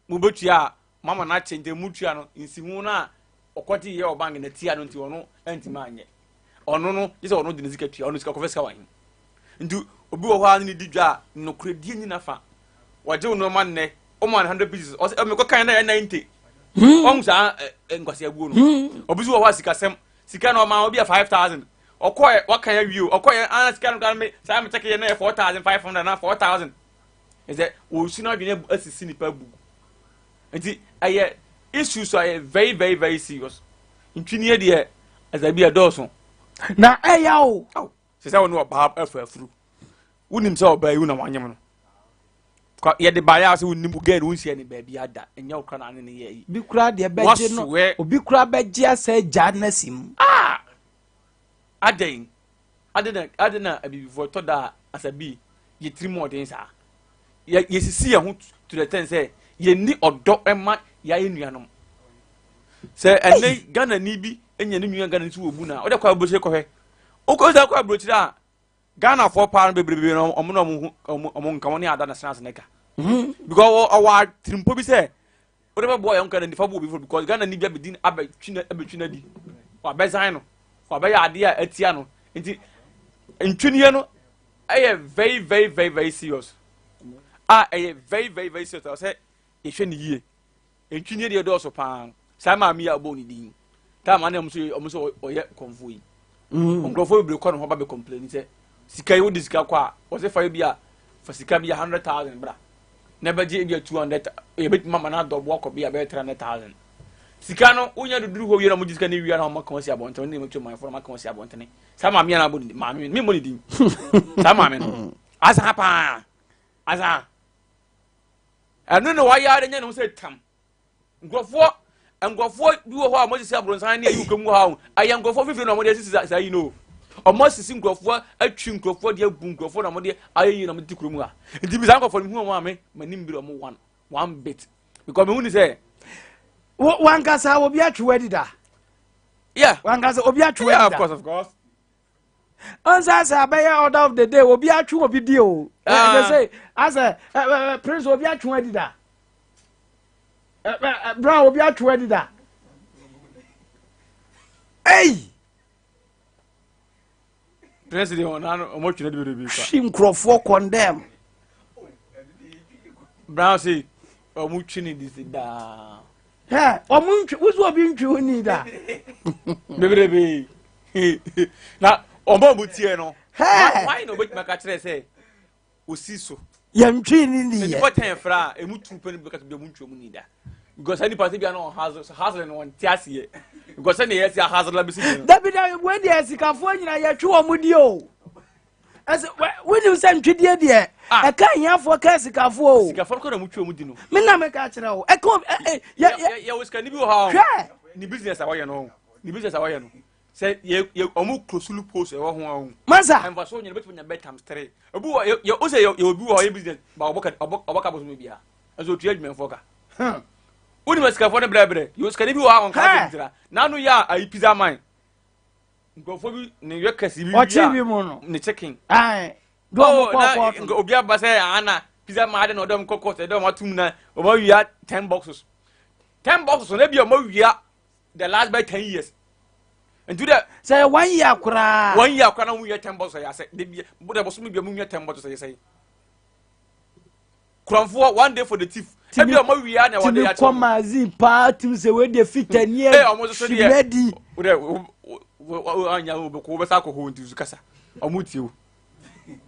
Mobɛtua a, moama no akyɛ nti motua no nsiho no a ɔkɔgye yɛ wɔ bank na tia no nti ɔno antumi anyɛ. Ɔno no gye sɛ ɔno de ne sika tua, ɔno sika kɔfɛ sika wɔ he. Nti obi wɔ hɔ a ne ne di dwa a nokorɛdie nyi nafa. Wɔgye wo nneɛma nnɛ, woma no 100 pieces, ɔsɛ mekɔ kan na ɛyɛ 90. Ɔhu saa nkwasi aguo no. Obi nso wɔ hɔ a sikasɛm, sika na ɔma obi a 5000. Ɔkɔɛ wakan awie o, ɔkɔɛ ana sika no kora me saa me kyɛkɛ yɛ na yɛ 4500 na 4000. Ɛsɛ wɔsu no adwene asisi nipa abu. Nti ɛyɛ issues a ɛyɛ very very very serious. Ntwinie deɛ ɛsɛ bi ɛdɔɔso. Na ɛya o. Aw, sɛ sɛ wo ne ɔbaa afa afuru. Wonim sɛ ɔbaa yi wo na wanyem no. Kwa yɛde baeɛ a sɛ wonim girl no wonhyia ne baabi ada. Ɛnyɛ wo kora na ane ne yɛ yi. Obi kura deɛ bɛgye no. Wasoɛ. Obi kura bɛgye asɛ gya no asi mu. Ah! Adɛn? Adɛn na adɛn na abibifoɔ tɔ da a asabi yɛ tirim ɔden saa? Yɛsisi yɛn ho to the extent sɛ yɛnni ɔdɔ ma yɛayɛ nuanom. Sɛ ɛnɛ Ghana ni bi nya ne nua Ghana ni so wɔ bu na ɔde kɔ aburokyire kɔhwɛ. Wokɔ sɛ kɔ aburokyire a Ghanafoɔ paa no bebrebe no ɔmo na ɔmo ho ɔmo nka wɔn ne ada na sena ase ne ka. Because ɔwɔ atirimpɔ bi sɛ wode bɛboa yɛn Ghana ni fa bɔ obi fo because Ghana ni bi abɛdi abɛtwi na abɛtwi na di wabɛzan no wabɛyɛ adeɛ a atia no nti ntwiniɛ no ɛyɛ very very very very serious a ɛyɛ very very very serious sɛ yɛhwɛ ne yie ntwiniɛ deɛ dɔɔso paa saa maame yi a ɔbɔ ne din taa maame ɔmo so ɔmo so ɔyɛ kɔnfo yi nkurɔfoɔ bebree kɔ ne ho ba bɛ complain sɛ sika yi wode sika kɔ a wɔsɛ fa bi a fa sika bi a 100,000 bra na ɛbɛgye ebi a 200 yɛbɛtumi ama no adɔbo akɔ bi a bɛyɛ 300,000 sika no wonya doduru hɔ wie na mogye sika no wie na ɔma ka wɔsi abɔntene ne mɛtu manfoɔ na maka wɔsi abɔntene. Saa maame yɛn abɔ ne din, maame mi mmɔ ne din, saa maame no asa paa asa ɛno na wayɛ ara nya ne ho sɛ tam. Nkurɔfoɔ bi wɔ hɔ a wɔasisi abrɔnsan ne ayi kurom wɔ hɔ a ɛyɛ nkurɔfoɔ fifiri na wɔde asisi saa yi no. Wɔn asisi nkurɔfoɔ atwi nkurɔfoɔ de abu nkurɔfoɔ na wɔde ayɛ yi na wɔde te kurom ha. Nti bi saa nkurɔfoɔ no hu wɔn a me ma nim bi wɔn one bit because me hu ni sɛ. Wankasa obi atwi wadi da. Yeah. Wankasa obi atwi wadi da. Yeah, of course, of course. Ɔnsa sɛ abɛyɛ order of the day, obi atwe obi di o. Ɛsɛ sɛ asɛ prince obi atwe adi da. Brown obi atwe adi da. Ei! Prince deɛ ɔno ano ɔmo twene de bebree kwa. Hwi nkurɔfoɔ condemn. Brown se ɔmo twene di si daa. Hɛ ɔmo ntwi wusu obi ntwi wo ni da. Bebrebe na ɔmo a ɔmo tie no. Hɛ. Why na obetumi aka kyerɛ sɛ osi so. Yɛntwi ni ni yɛ. Nipa tɛn fra a emu tu pɛ no bɛka sɛ bi ɔmo ntwi ɔmo ni da. Because saa nipa sɛ bi ano ɔhazel hazel no ɔnte aseɛ. Because sɛ ne yɛ si ahazel la bɛsi bi no. Dabi dabi wei deɛ sikafoɔ nyina yɛtwe wɔn di o. Ɛsɛ wonim sɛ ntwidie deɛ Ah. ɛka ahiafoɔ ka sikafoɔ o. Sikafoɔ no kɔ na ɔmo twi ɔmo di no. Me na meka kyerɛ o. Ɛka obi ɛ ɛ yɛ yɛ. Yɛ wɔ sikani bi wɔ ha o. Hwɛ. Ne business a wɔyɛ no ne business a wɔyɛ no sɛ yɛ yɛ ɔmo close loopholes ɛwɔ ho a o. Masa. Ɛnfa so nyina bɛtumi nya bɛ times three. Obi wɔ yɛ yɛ o sɛ yɛ yɛ obi wɔ ɔyɛ business ba ɔbɔ ka ɔbɔ ɔbɔ ka bosom bia. Ɛnso otua adwumayɛfoɔ ka. Wonim asikafoɔ no brɛbrɛ. Yɛ osikani bi wɔ ha ɔnka asɛm tira. N'ano yɛ a ayi pizza man. Nkurɔfoɔ bi ne yɛ kɛse bi Ɔkye bi mu no. Ne chicken. Ae. Do ɔmo Oh, kɔ na kɔɔto. obi aba sɛ ana pizza man ade na ɔdɔm kɔ kɔɔto ɛdɔm atum na ɔmo awia 10 boxes. 10 boxes na ebi ɔmo awia the last by 10 years. Nti dɛ. Sɛ one year koraa. One year koraa na ɔmo wia 10 boxes yɛ asɛ de bi de bosom bi ɔmo wia 10 boxes yɛ sɛ. Kuranfoɔ one day for the thief. Ebi ɔmo wia na wɔde Timi akyɛ. kɔ magazine paa timi sɛ wei deɛ fitani Ee ɔmo nso so deɛ. hwimadi. Wo dɛ wo wo wo anya wo bɛkɔ wo bɛsa akɔ hɔ nti so kasa. Ɔmo tie wo.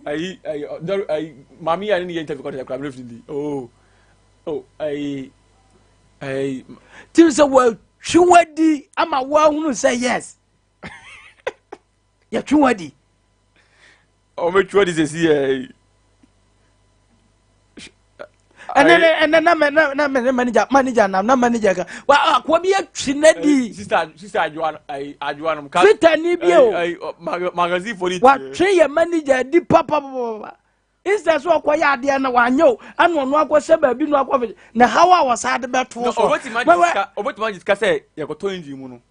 Ayi ayi dɔr ayi maame yi a ne ne yɛ interview kɔtɛ kura mi di. Oh oh ayi ayi. Timi sɛ wɔatwi wadi ama wɔahunu sɛ yes. Yɛtwi wadi. Ɔmo etwi wadi sɛ si yɛ. Ɛnɛ ɛnɛ na mɛ na na mɛ ne manager manager nam na manager ka wa akoa bi atwi n'adi. Sister sister adwoa ayi adwoa nom. Fitani bi o. Ayi magazine fo ni. Watwe yɛ manager di papapapa instead sɛ ɔkɔ yɛ adeɛ no wanyɛ o ɛna ɔno akɔhyɛ baabi no akɔ fɛ na haw a wɔsa de bɛto so. Obetumi agye sika sɛ yɛkɔtɔ engine mu no.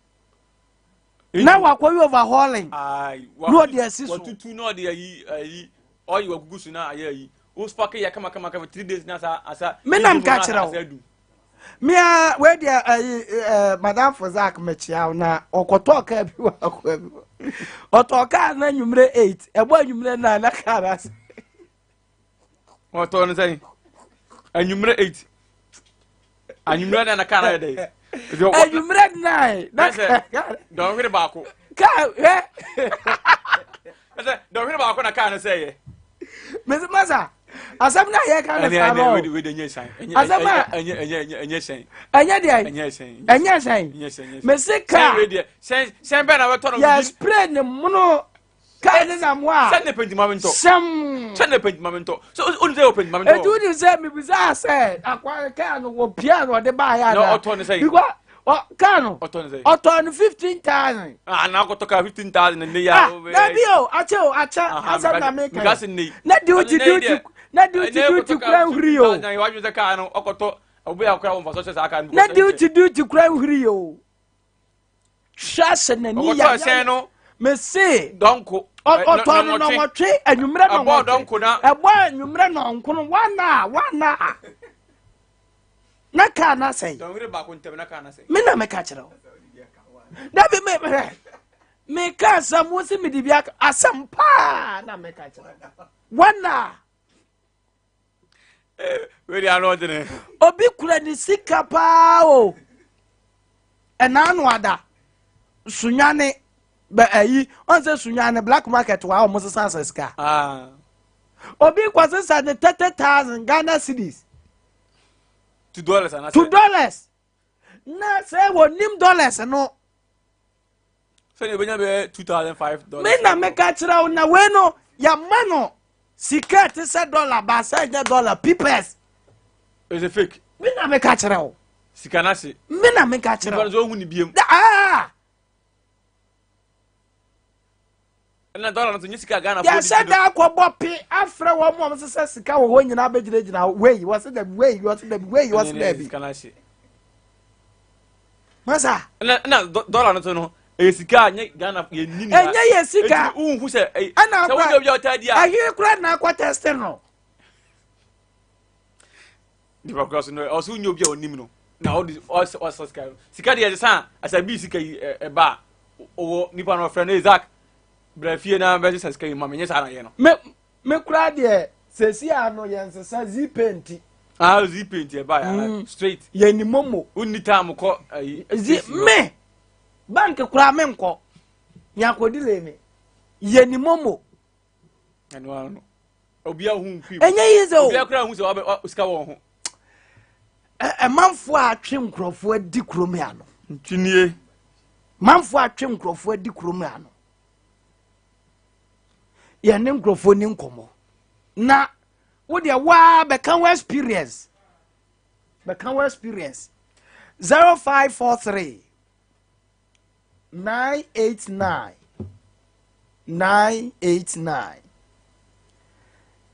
Na wakɔ yi overhauling. Na ɔde asi so. Watutu na ɔde ayi ayi ɔyi wagugu so na ayɛ ayi. Wo spark yɛ kama kama kama 3 days na asa asa. Me nam ka kyerɛ wo. Mia wei deɛ ayi ɛɛ madam Fozak mekyia wo na ɔkɔtɔɔ kaa bi wɔ akɔ bi. Ɔtɔɔ kaa na nwumire 8 ɛbɔ anwumire 9 na kaa na ase. Ɔtɔɔ no sɛn anwumire 8 anwumire 9 na kaa na yɛ dɛ. Anwumire 9 na kaa dɔnhwere baako. Kaa hwɛ. Ɛsɛ dɔnhwere baako na kaa no sɛ yɛ. Mesi masa asɛm na yɛ ka ne saa no. Asɛm a ɛnyɛ hyɛn. Ɛnyɛ deɛ. Ɛnyɛ hyɛn. Ɛnyɛ hyɛn. Mesi kaa. Hyɛn hyɛn bɛn na bɛtɔ no. Yɛ spray ne mono kaa ne nam hɔ a. Sɛ ne pɛntima mi ntɔ. Sɛm. Sɛ ne pɛntima mi ntɔ. So o ni sɛ o pɛntima mi ntɔ. Etu ni sɛ mibisa sɛ akwa kaa no wɔ pia na ɔde ba yɛ ana. Na ɔtɔ ne sɛ. Because kaa no. Ɔtɔ ne sɛ. Ɔtɔ no 15,000. Ah na akɔtɔ kaa 15,000 ne ya. Ah dabi o akyɛ o akyɛ asɛm na mi kan. Mikasi ne. Na duty duty. Na duty duty kura nhuri o. Na duty duty kura nhuri o. Hwɛ sɛ n'ani yɛ ayɛ. Mese. Dɔnko. Ɔtɔ no nɔnwɔtwe anwummerɛ nɔnwɔtwe. Ɛbɔ anwummerɛ nɔnkono wana wana. Na kaa no asɛe. Me na meka kyerɛ wo. Dabi me hwɛ. Meka asɛm wo se mede bi aka asɛm paa na meka kyerɛ wo. Wana. Eh, wei ano ɔdene. Obi kura ne sika paa o. Ɛna ano ada. Sunwane bɛ ayi ɔn sɛ sunwane black market wa ɔmo sesa asa sika. Ah. Obi kɔ sesa ne 30,000 Ghana cedis. $2 anasɛ. $2. Na sɛ wɔnim dollars no. Sɛdeɛ obɛnya bɛyɛ $2,005. Me na meka kyerɛ wo na wei no yɛma no sika te sɛ dɔla baasa nyɛ dɔla pipɛs. It's a fake. Me na meka kyerɛ wo. Sika no ase. Me na meka kyerɛ wo. Nipa no sɛ ɔhu ne biem. Ah! Ɛna dɔla no so nye sika Ghana fo. Yɛhyɛ da akɔbɔ pe afrɛ wɔn mu a wɔsesa sika wɔ hɔ nyinaa bɛgyinagyina hɔ wei wɔse dabi wei wɔse dabi wei wɔse dabi. Sika no ase. Masa. Ɛna ɛna dɔla no so no ɛyɛ sika a nye Ghana yɛ ni ni. Ɛnyɛ yɛ sika. Eti nhu sɛ ɛyɛ. Ɛna akora sɛ wogye obi a ɔtaa di a. Ɛhe kora na akɔ tɛste no. Nipa kura so no ɔso nye obi a ɔnim no na ɔde ɔsɛ ɔsɛ sika sika deɛ ɛsɛ san asa bi sika yi ɛba a ɔwɔ nipa no ɔfrɛ no Isaac brɛ fie na bɛsesa sika yi ma me nye saa na yɛ no. Me me kura deɛ sɛsi ano yɛn sesa zipay nti. Ah zipay nti ɛba yɛ mm. straight. Yɛ ni momo. Wonni time kɔ ayi. Zi me bank kura me nkɔ nyakodi le me yɛ ni momo. Ɛno ano no. Obi ahu nkwi. Ɛnyɛ yi sɛ o. Obi akora ahu sɛ wabɛ sika wɔ ho. Ɛmanfoɔ a atwe nkurɔfoɔ adi kurom ano. Ntwinie. Manfoɔ atwe nkurɔfoɔ adi kurom ano. Yɛne nkurɔfoɔ ni nkɔmmɔ. Na wo deɛ waa bɛka wo experience. Bɛka wo experience. 0543 989 989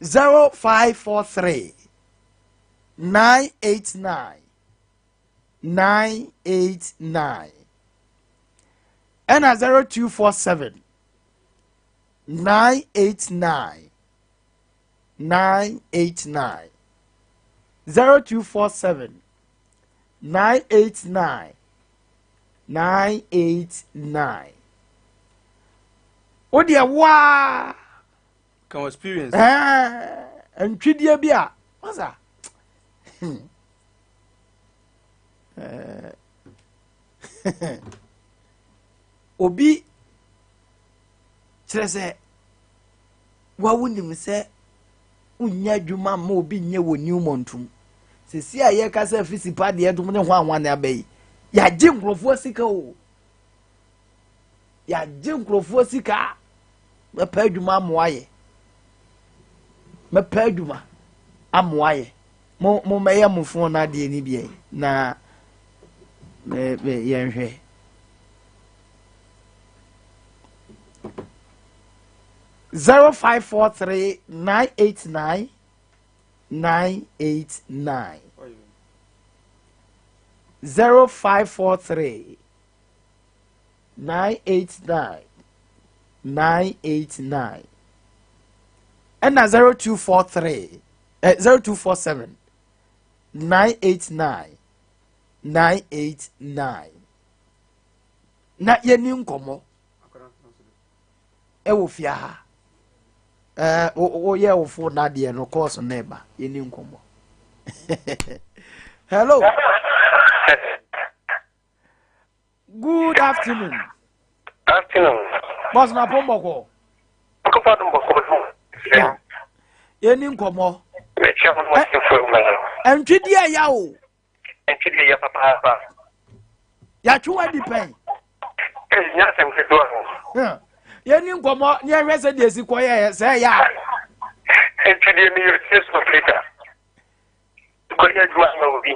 0543 989 989 ɛna 0247 989 989 0247 989 989 wo deɛ woaa kan experience ɛɛ ntwideɛ bi a wasa obi kyerɛ sɛ Wa wonim sɛ wonnya adwuma mma obi nyɛ wɔ Newmont mu. Sɛsi a yɛka sɛ fisipa deɛ dom ne hwan hwan aba yi, yɛagye nkurɔfoɔ sika o. Yɛagye nkurɔfoɔ sika. Mɛpɛ adwuma amoa yɛ. Mɛpɛ adwuma amoa yɛ. Mo mo mɛyɛ mo fon no adeɛ ni bi na me me yɛnhwɛ. 0543 989 989 0543 989 989 ɛna 0243 eh, 0247 989 989 na yɛni nkɔmmɔ ɛwɔ fie ha ɛɛ woyɛ wo fo nadeɛ no kɔɔso na ɛba yɛni nkɔmmɔ hello good afternoon afternoon bɔs na pɔn bɔkɔ yɛni nkɔmmɔ ɛntwidi ɛya o Ɛnti deɛ yɛ papaapa. Yɛatwe wo adi pɛn. Ɛnyɛ asɛm ketewa o. Yɛni nkɔmmɔ ne yɛhwɛ sɛ deɛ esi kɔ yɛ sɛ ɛyɛ a. Ɛnti deɛ meyɛ sales operator. Kɔyɛ adwuma ma obi.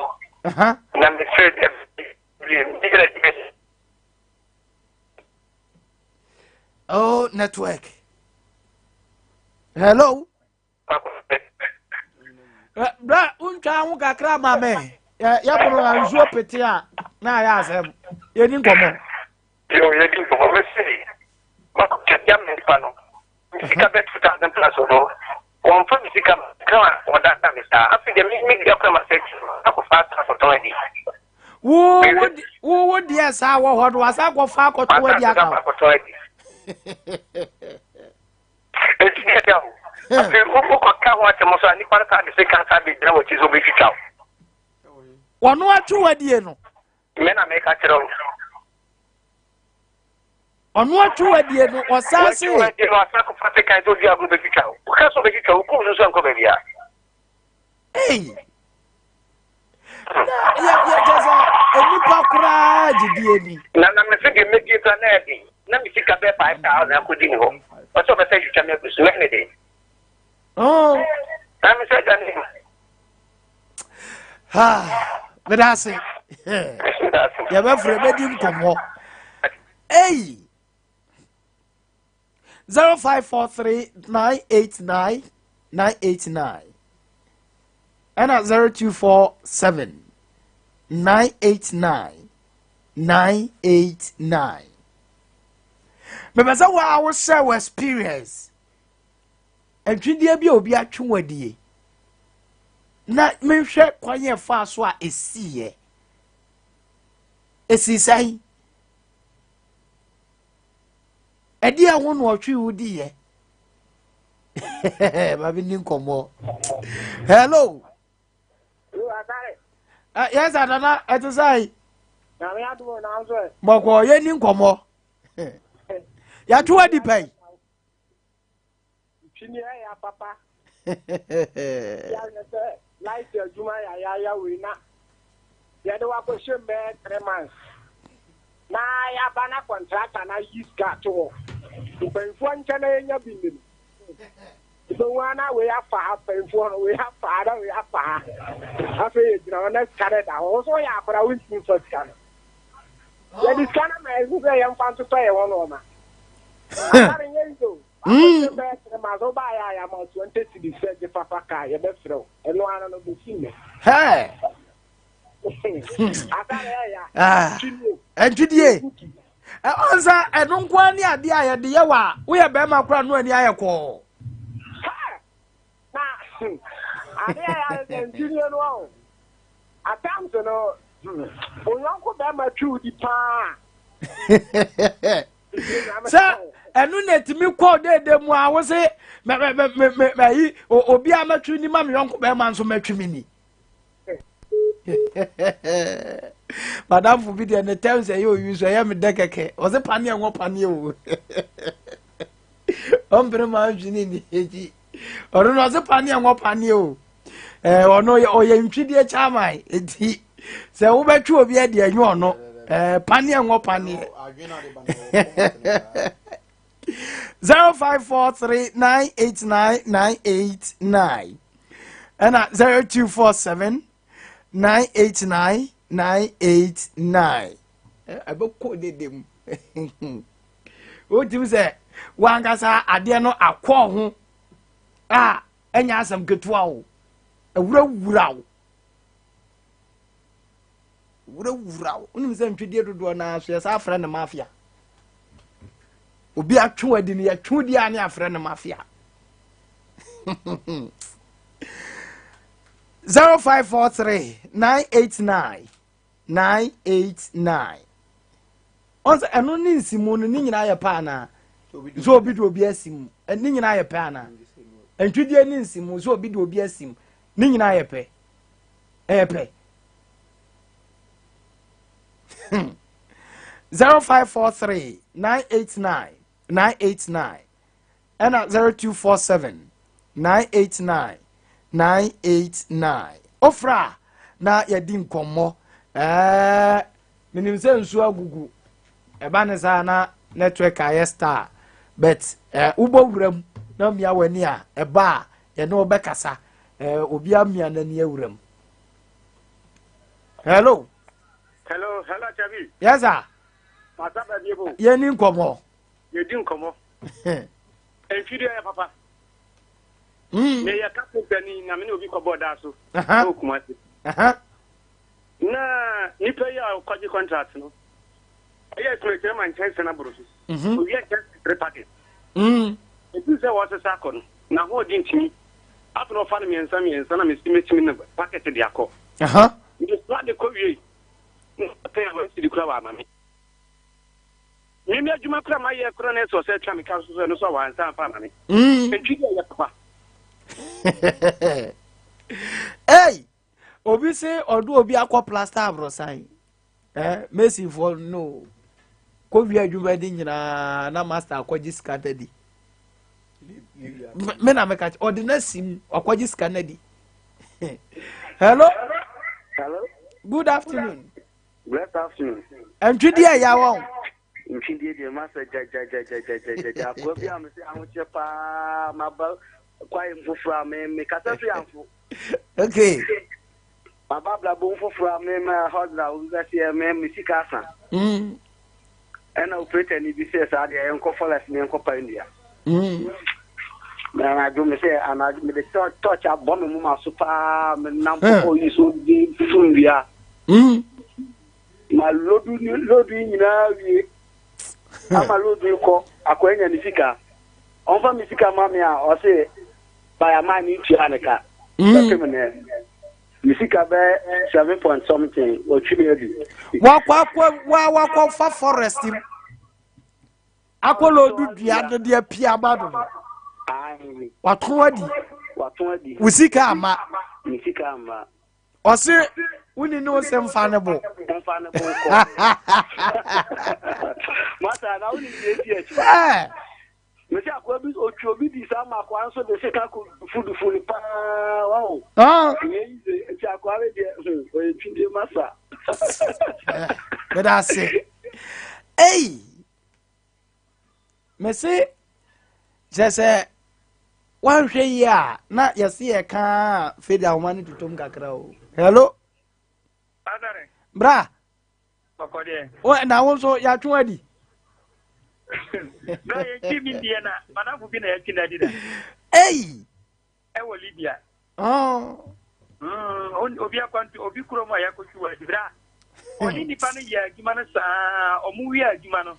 Na mesrɛ deɛ Oh, network. Hello. Bra wontwa ho kakra ma me. Yɛbono a nsuo pete a na ayɛ asɛm. Yɛni nkɔmmɔ. Yo, yɛdi nkɔmmɔ. Mese, makɔtwa me nipa no. Me sika bɛ 2000 plus no. Wɔmfa me sika ka a wɔdaadaa me saa. Afei deɛ me me dua kora ma sɛ akɔfa asa akɔtɔn adi. Wo wo wo deɛ saa wɔ hɔ no wasa akɔfa akɔtɔn adi aka. Akɔtɔn adi. Eti deɛ deɛ o. Afei wokɔka ho asɛm so a nipa no saa de sika saa bɛgyina w'akyi sɛ wobɛtwitwa wo. Wɔno atwe w'adie no. Me na meka kyerɛ wo. Ɔno atwe w'adie no ɔsan se. Watwe w'adie no ɔsan kɔfa sekan sɛ odi agorɔ bɛtwitwa wo. Woka sɛ ɔbɛtwitwa wo kum so sɛ nkɔ baabi a. Ei. Na yɛ yɛ kyɛ sɛ nnipa koraa gyidie ni. Na na me so deɛ mɛdie koraa na ɛden. Na me sika bɛyɛ 5000 akɔdi ne hɔ. Ɔsɛ ɔbɛsɛ twitwa me agu so mɛyɛ ne den. Oh. Na me sɛ agya ne. Meda ase. Yɛbɛfrɛ bɛdi nkɔmmɔ. Ei. 0543 989 989 ɛna 0247 989 989 mepɛ sɛ woa wohyɛ wo experience Ntwedeɛ bi a obi atwe wo adie na menhwɛ kwan yɛ faa so a ɛsiiɛ. Ɛsii sɛn? Ɛdeɛ ho na ɔtwe wo diiɛ? Ma menni nkɔmmɔ. Hello. Uh, yes, Nana, ɛte sɛ. Bɔkɔ, yɛnni nkɔmmɔ. Yɛatwe adi pɛn. Ntwi ni ɛya papa. Yɛayɛ sɛ light adwuma yayaya wei na yɛde wakɔhyɛ mu bɛyɛ 3 months na yɛaba na contractor na yi sika ato hɔ. Mpanyinfoɔ nkyɛn na yɛnya bi nnim. Ìbɛhu ara na wei afa ha, mpanyinfoɔ no wei afa ha na wei afa ha. Afei yɛgyina hɔ na sika no da hɔ. Wo nso woyɛ akwadaa, wontumi mfa sika no. Yɛde sika no ma yɛn sɛ yɛmfa ntotɔ yɛn ho nneɛma. Asare nyɛ yi o. Akɔhyɛ bɛyɛ 3 months wobaayɛ a yɛama 20 cedis sɛ gye fafa kaa, yɛbɛfrɛ wo. Ɛno ara no bɛsi nnɛ. Asare ɛyɛ Ntwidie. Ɔnsa ɛno nko ara ne adeɛ a yɛde yɛ wɔ a woyɛ bɛrima koraa no ani ayɛ kɔɔ. Na adeɛ a yɛayɛ sɛ ntwidie no ɔho. At times no, onyɔnko bɛrima twi wo di paa. Sɛ ɛno na ɛtumi kɔ deede mu a wo se mɛyi obi a mɛtwe ni ma me yɔnko bɛrima nso mɛtwe me ni. Madamfo bi deɛ ne tɛm sɛ ɛyɛ oyi so ɛyɛ me dɛ kɛkɛ, ɔse paneɛ nwɔ paneɛ o, ɔmpere ma ntwe ne ni akyi, ɔno no ɔse paneɛ nwɔ paneɛ o. Ɛɛ ɔno ɔyɛ ntwidie kyaman, eti sɛ wobɛtwe obi adi ɛnyɛ ɔno. Ɛɛ paneɛ nwɔ paneɛ. 0543989989 ɛna 0247989989. Ɛbɛkɔ dede mu, wotumi sɛ wankasa adeɛ no akɔ ho a ɛnyɛ asɛm ketewa o, awurawura o, wurawura o. Wonim sɛ ntwedie dodoɔ naa so yɛsa afrɛ no mafia. Obi atwe adi no yɛtwe di a ne afrɛ no mafia. 0543 989 989. Ɔn sɛ ɛno ne nsimu no ne nyinaa yɛ pɛ anaa? Sɛ obi de obi asi mu ne nyinaa yɛ pɛ anaa? Ntwidie ne nsimu sɛ obi de obi asi mu ne nyinaa yɛ pɛ, ɛyɛ pɛ. 0543 989 989 ɛna 0247 989 989. Ofra na yɛdi nkɔmmɔ. Menim sɛ nsuo agugu, ɛba ne saa na network ayɛ star, but wobɔ wuram na mmea w'ani a ɛba a yɛne wobɛkasa. Obi amia n'ani awuram. Hello. Hello, hello, Chabi. Yes sir. Masa baabi ebo. Yɛni nkɔmmɔ. Yɛdi nkɔmmɔ. Mfidie yɛ papa. Meyɛ carpenter ni na me ne obi kɔbɔɔ daa so wɔ Kumasi. Na nipa yi a ɔkɔgye contract no, ɔyɛ estimate no ma nkyɛnse no aboro so. Owia nkyɛnse three packet. Ɛduru sɛ wɔresesa akɔ no, n'ahoɔden ntumi. Afei na ɔfa no mmiɛnsa mmiɛnsa na mesi metumi no packet de akɔ. Mesra de kɔ wie. Na ɔtɛn a wɔasi de kura wɔ ama me. Mimi adwuma kura ma yɛ kura na ɛsɛ ɔsɛ atwa me ka so so ɛno so a wɔansa amfa ama me. Ntwi deɛ yɛ papa. Hey! Obi se ɔde obi akɔ plaster aborosan. Eh, masonfoɔ no kɔwie adwuma di nyinaa na master akɔgye sika no adi. Me na meka kyɛ ɔde no asi mu ɔkɔgye sika no adi. Hello? Hello? Good afternoon. Good afternoon. Ntwidi a ɛya wɔn. Ntwidie deɛ masa gyagyagyagyagyagyagya akoa bi a mese ahokyerɛ paa maba kwae foforɔ a me me kasa firi amfo. Okay. Maba abrabɔ foforɔ a me ma hɔdra obi bɛseɛ me me sika asa. Ɛna operator ni bi sɛ saa deɛ yɛnkɔ forest ne yɛnkɔ pa nnua. Na anadwo me sɛ anadwo mede torch abɔ me moma so paa menam kɔkɔ yi so de fufu nnua. Ma lodu lodu yi nyinaa wie ama lodu yi kɔ akɔ anya ne sika. Ɔmfa me sika ma me a ɔse by man ne ntua ne ka. Bɛpem nɛ. Me sika bɛ seven point something wɔtwe me adi. Wakɔ akɔ wa wakɔ fa forest mu. Akɔ lodu dua no de apia aba do no. Wato adi. Wato adi. Wo sika ama. Me sika ama. Ɔse woni ne wo se mfa ne bo. Mfa ne bo nkɔ. Masa na woni deɛ esi akyi. Mesi akoa bi otwi obi di saa ma akoa nso de sika kɔ dufudufu no paa wawo. Ɛnyɛ yi de nti akoa no deɛ ɔyɛ twidie masa. Meda ase. Ei! Mese kyerɛ sɛ woanhwɛ yie a na yɛse yɛka a fedi ahoma no totom kakra o. Hello? Bra. Na wo nso yɛatwe adi. Bra yɛntwi mi deɛ na madamfo bi na yɛatwi no adi da. Ei! Ɛwɔ Libya. Obi akwantu obi kurom a yɛakɔtwi wɔ adi bra. Ɔne nipa no yɛ adwuma no saa ɔmo wie adwuma no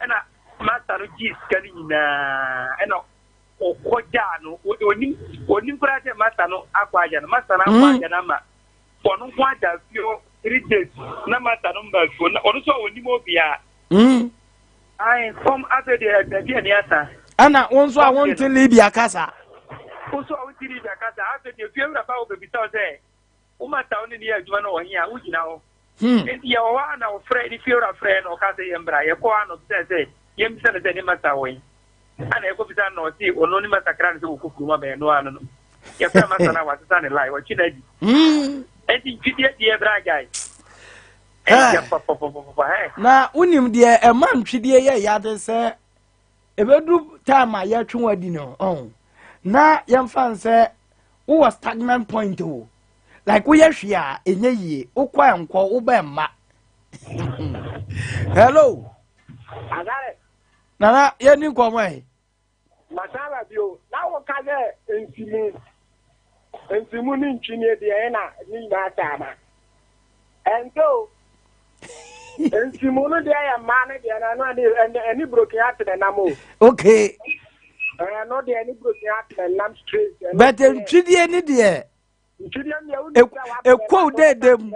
ɛna masta no gyee sika no nyinaa ɛna ɔkɔgyaa no onim onim koraa sɛ masta no akɔ agya no masta no akɔ agya no ama ɔno nko agya fie hɔ 3 days na masta no mba fie ɔno nso a onim obiara. Ayi kɔm afei deɛ baabi a ni asa. Ɛna wo nso a wonte Libya kasa. Wo nso a wonte Libya kasa afei deɛ fie wura ba wo bɛbisa wo sɛ wo masta wo ne ne yɛ adwuma no wɔ he a wogyina hɔ. Nti yɛwɔ hɔ a na wɔfrɛ ne fie wura frɛ na ɔka sɛ yɛmbra yɛkɔ a na ɔbisa sɛ yɛmbisa no sɛ ne masta wɔ he ana yɛkɔbisa no na ɔse ɔno ne masta kra no sɛ wɔkɔ kurom abɛn no ano no yɛfrɛ masta no a wasesa ne line wɔtwe no adi. Nti ntwidie deɛ bra gyae. Na wonim deɛ ɛma ntwidie yɛ yade sɛ ɛbɛdu time a yɛtwe wo adi no ɔn na yɛmfa n sɛ wowɔ stagnant point o like woyɛ hwee a ɛnyɛ yie wokɔ ɛnkɔ wobɛ mma. Hello. Nana yɛni nkɔmmɔ ɛ. Masala bio na woka sɛ nsimu nsimu ne ntwinie deɛ ɛna ne nyinaa saa ma ɛnte o nsimu no deɛ yɛ mmaa no deɛ no ɛno ɛne ɛne broken ate na nam o. Okay. Ɛno deɛ ɛne broken ate na nam straight. But ntwidie ne deɛ. Ntwidie ne deɛ wonni sɛ wabɛn. Ekɔw dɛɛdɛ mu.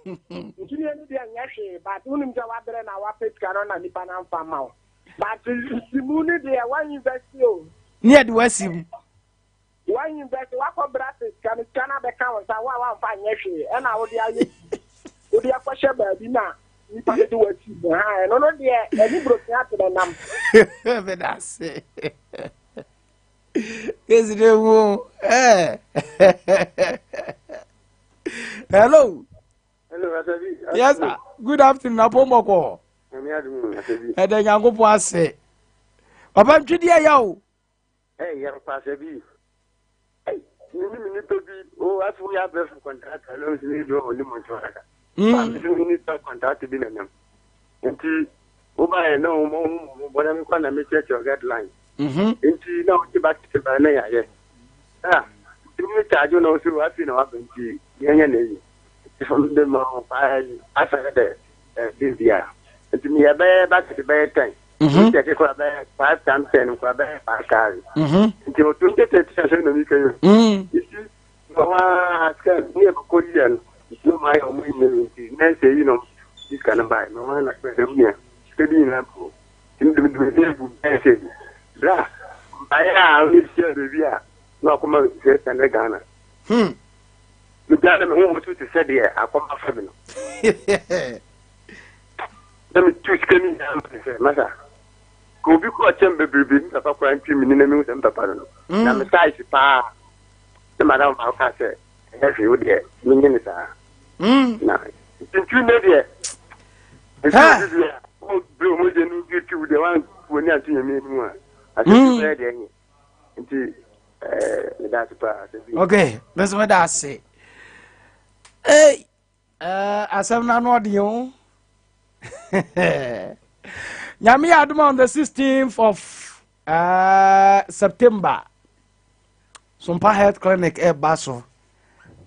Nti ne ɛno deɛ nyɛ hwee but wonim sɛ wabrɛ na wapɛ sika no na nipa no amfa ma wo but nsimu no deɛ wa invest o. Ne yɛde wasi mu. Wa invest wakɔ bra sɛ sika no sika no abɛka wo nsa wo a wamfa nyɛ hwee ɛna wode ayɛ wode akɔhyɛ baabi na nipa no de wasi mu ha ɛno no deɛ ɛne broken ate na nam. Meda ase. Kesi de mu. Eh. Hello. Hello, Asabi. Yes, sir. Good afternoon. Apomboko. Ɛdɛ Nyankopɔn ase. Papa ntwidi ɛyɛ o. Ɛ yɛ papa Asabi. Ɛ mi ni mi nipa bi o afi wo yɛ abɛɛfo kɔntrata na osi mi do ɔne mu ntoma kaka. Mi si mi nipa kɔntrata bi na nam. Nti wo ba yɛ na wɔn wɔn wɔn bɔ na mi kɔ na mi kyerɛkyerɛ guideline. Nti na ɔte ba tete ba na yɛayɛ. Ah, nti me charge na ɔsɛ afei na waba nti yɛnyɛ na eyi. Nti fam de ma ho paa yi asa yɛ dɛ ɛɛ bia. Nti me yɛ bɛyɛ ba tete bɛyɛ 10. Nti ɛkɛ kora bɛyɛ 5 times 10 kora bɛyɛ 5,000. Nti o 2013 asɛ na mi kɛyɛ. Nti na wa sika ne yɛ kɔ yɛ no. No ma yɛ ɔmo nyɛ nti na ɛsɛ yi no sika no bae. Na wɔn na kɛ sɛ wia sika bi nyinaa ko. Nti de de bu bɛyɛ sɛ bra mbaeɛ a ɔne hyia baabi a na wakɔma 600 Ghana. Megya na me ho woso te sɛ deɛ akɔma fa me no. Na metu sika no nyinaa ma ne sɛ masa ka obi kɔ ɔkyɛm bebrebe me papa koraa ntwi me ni na mehu sɛ me papa no no. Na me size paa na madam baako kaa sɛ ɛnyɛ hwee wo deɛ menye ne saa. Na ntwi ne deɛ nti obi deɛ ɔbrɛ ɔmɔgye no bi tu deɛ wankuo ne anto nyame anim a asɛ bi bɛyɛ deɛ nyɛ. Nti meda ase paa sɛ bi. Okay, me nso meda ase. Hey, asɛm no ano ɔden o. Nyame yɛ adom on the 16th of September. Sompa Health Clinic ɛba so.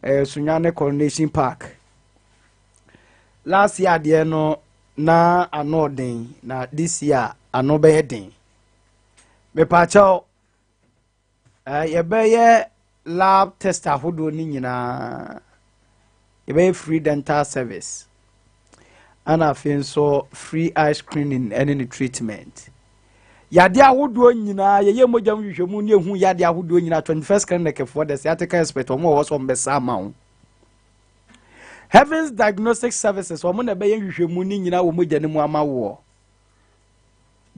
Sunyani Coronation Park. Last year adeɛ no na ano ɔden na this year ano bɛyɛ den. Mepakyɛw yɛbɛyɛ lab test ahodoɔ no nyinaa. Yɛbɛyɛ free dental service. Ɛna afei nso free eye screening ɛne ne treatment. Yadeɛ ahodoɔ nyinaa yɛyɛ mogya mu hwehwɛmu ne ehu yadeɛ ahodoɔ nyinaa 21st clinic foɔ the sciatica expert wɔn a wɔwɔ so wɔn bɛsa ama wo. Heavens Diagnostic Services wɔn na ɛbɛyɛ nhwehwɛmu ne nyinaa wɔ mogya no mu ama woɔ.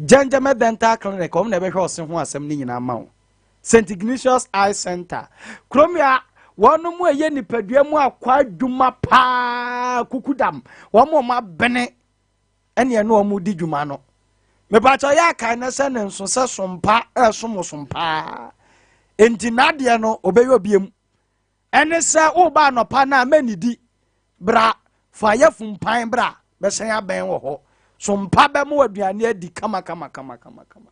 Gyɛngyɛmɛ Dental Clinic wɔn na ɛbɛhwɛ ɔse ho asɛm ne nyinaa ama wo. St Ignatius Eye Center kurom ya wɔn mu ɛyɛ nipadua mu akɔ adwuma paa kukudam wɔn a wɔn abene ɛne ɛne wɔn di dwuma no. Mepakyɛ yɛ akae na sɛ ne nso sɛ sompa ɛsom sompa enti n'adeɛ no ɔbɛyɛ obiem ɛne sɛ woba anɔpa no a mɛnidi bra fa yɛ fumpan bra bɛsɛn abɛn wɔ hɔ sompa bɛmo aduane adi kama kama kama kama kama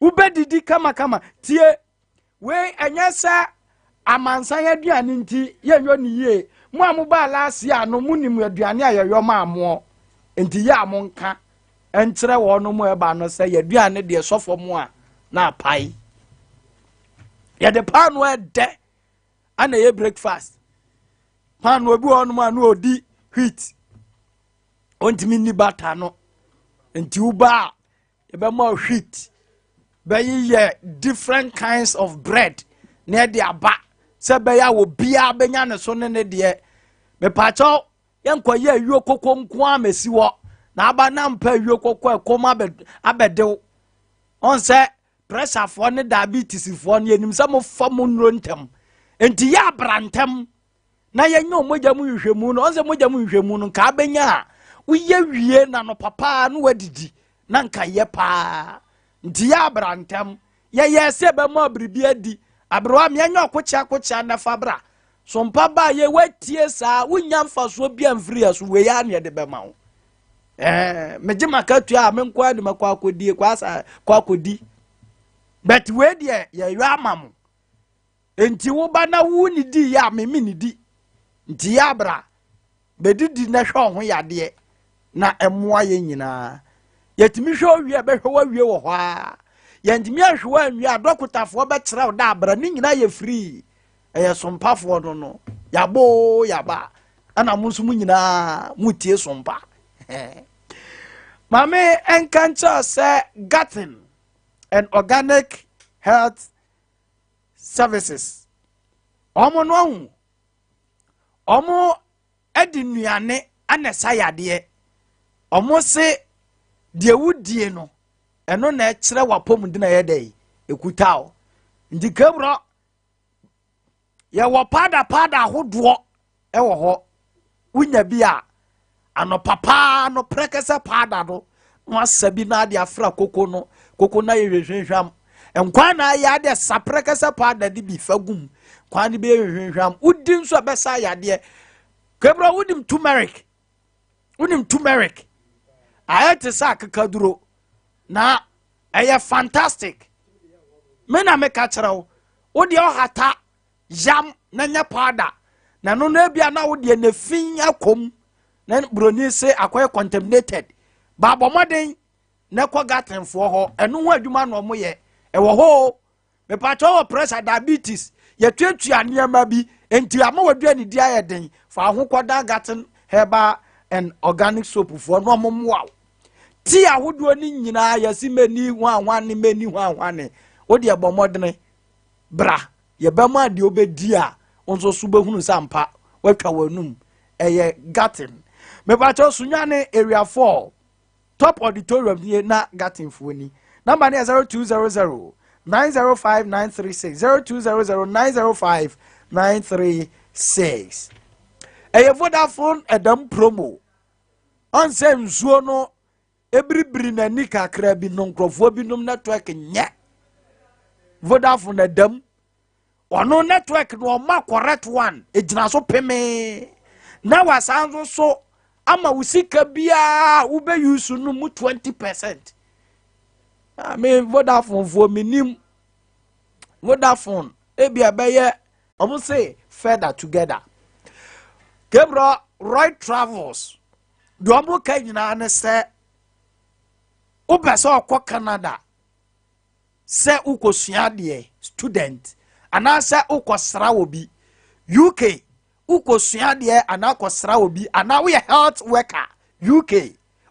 wobɛdidi kama kama tie wei ɛnyɛ sɛ amansan aduane nti yɛnyɔ ne yie mo a mobaa last year no monim aduane a yɛyɔ maa moɔ nti yɛ a monka ɛnkyerɛ wɔn no mo ɛba no sɛ yɛaduane deɛ sɔfo mo a na apae yɛde paano ɛdɛ ana ɛyɛ breakfast paano obi wɔ hɔnom a na ɔdi wheat ɔntumi nni bata no nti woba a yɛbɛma wheat bɛyeyɛ different kinds of bread na ɛde aba sɛ bɛyɛ a obiara bɛnya ne so ne ne deɛ mepaakyɛw yɛnkɔyɛ ayuo koko nko a mɛsi hɔ na aba na mpa ayuo koko ɛkɔm abɛdew ɔn sɛ pressurefoɔ ne diabetesfoɔ no yɛnim sɛ mofa mo nnuro ntɛm nti yɛ abra ntɛm na yɛnyɛ mogya mu nhwehwɛmu no ɔn sɛ mogya mu nhwehwɛmu no nka abɛnya a woyɛ wie na no papaa no wadidi na nka yɛ paa nti yɛ abra ntɛm yɛyɛ sɛ bɛma biribi adi aberewa meɛnyɛ ɔkokyea kokyea na fa bra so mpa ba yɛ watie saa wonya mfasoɔ bi amfiri yɛ so wei a ne yɛde bɛma wo megye makatua a menkɔ ade makɔ akɔdie kɔ asa kɔ akɔdi but wei deɛ yɛyɔ ama mo nti woba na wo ne di yɛ a meme ne di nti yɛ abra bɛdidi na hwɛ ɔho yadeɛ na ɛmmoa yɛn nyinaa yɛtumi hwɛ owie a bɛhwɛ wawie wɔ hɔ a yɛntumi ahwɛ wɔ anwie a dɔkotafoɔ bɛkyerɛ wo da abra ne nyinaa yɛ free ɛyɛ sompafoɔ no no yaboo yaba ɛna mo nso mo nyinaa motie sompa maame ɛnka nkyerɛ sɛ garden and organic health services ɔmo no ahu ɔmo ɛde nnuane ana ɛsa yadeɛ ɔmo se deɛ wodie no ɛno na ɛkyerɛ wapɔmuden a ɛyɛ dɛ ekuta o nti kebrɔ yɛwɔ paada paada ahodoɔ ɛwɔ hɔ wonya bi a anɔpa paa no prɛkɛsɛ paada no na wasa bi na ade afra koko no koko na yɛ hwehwehwam nkwan na ayɛ adeɛ sa prɛkɛsɛ paada de bi fa gum kwan no bɛyɛ hwehwehwam wodi nso a ɛbɛsa yadeɛ kebrɔ wonim turmeric wonim turmeric ayɛ te sɛ akekaduro na ɛyɛ fantastic. Me na meka kyerɛ wo, wo deɛ ɔhata yam na nyɛ powder na no no ebia na wo deɛ na fi akɔm na buroni se akɔyɛ contaminated. Baabɔ mmɔden na kɔ gatenfoɔ hɔ, ɛno ho adwuma na ɔmo yɛ ɛwɔ hɔ o. Mepatwa wɔ pressure, diabetes, yɛtuatua nneɛma bi nti ama waduane di ayɛ den, fa ho kɔda Gaten Herbal and Organic Soap foɔ na ɔmo mmoa wo. Tea ahodoɔ no nyinaa yɛsi mɛni hwanhwane, mɛni hwanhwane. Wo deɛ bɔ mmɔdene bra, yɛbɛma deɛ wobɛdi a wo nso so bɛhunu sɛ ampa woatwa w'anum. Ɛyɛ Gaten. Mepakyɛw, Sunyane Area 4, Top Auditorium nie na Gatenfoɔ ni. Number ne yɛ 0200 905 936, 0200 905 936. Ɛyɛ Vodafone ɛdam promo. Ɔnsɛ nsuo no ebiribiri n'ani kakra bi no, nkurɔfoɔ binom network nyɛ. Vodafone ɛdam ɔno network no ɔma correct one, egyina so pemee na wasan nso so ama wo sika biara wobɛyi so no mu 20%. Me Vodafone foɔ, mi nim Vodafone ebi ɛbɛyɛ ɔmo say further together. Gabriel Roy Travels deɛ, ɔmo ka nyinaa ne sɛ wopɛ sɛ ɔkɔ Canada sɛ wokɔsua adeɛ, student, anaasɛ wokɔsra wɔ bi UK, wokɔsua adeɛ anaa kɔsra wɔ bi, anaa woyɛ health worker UK.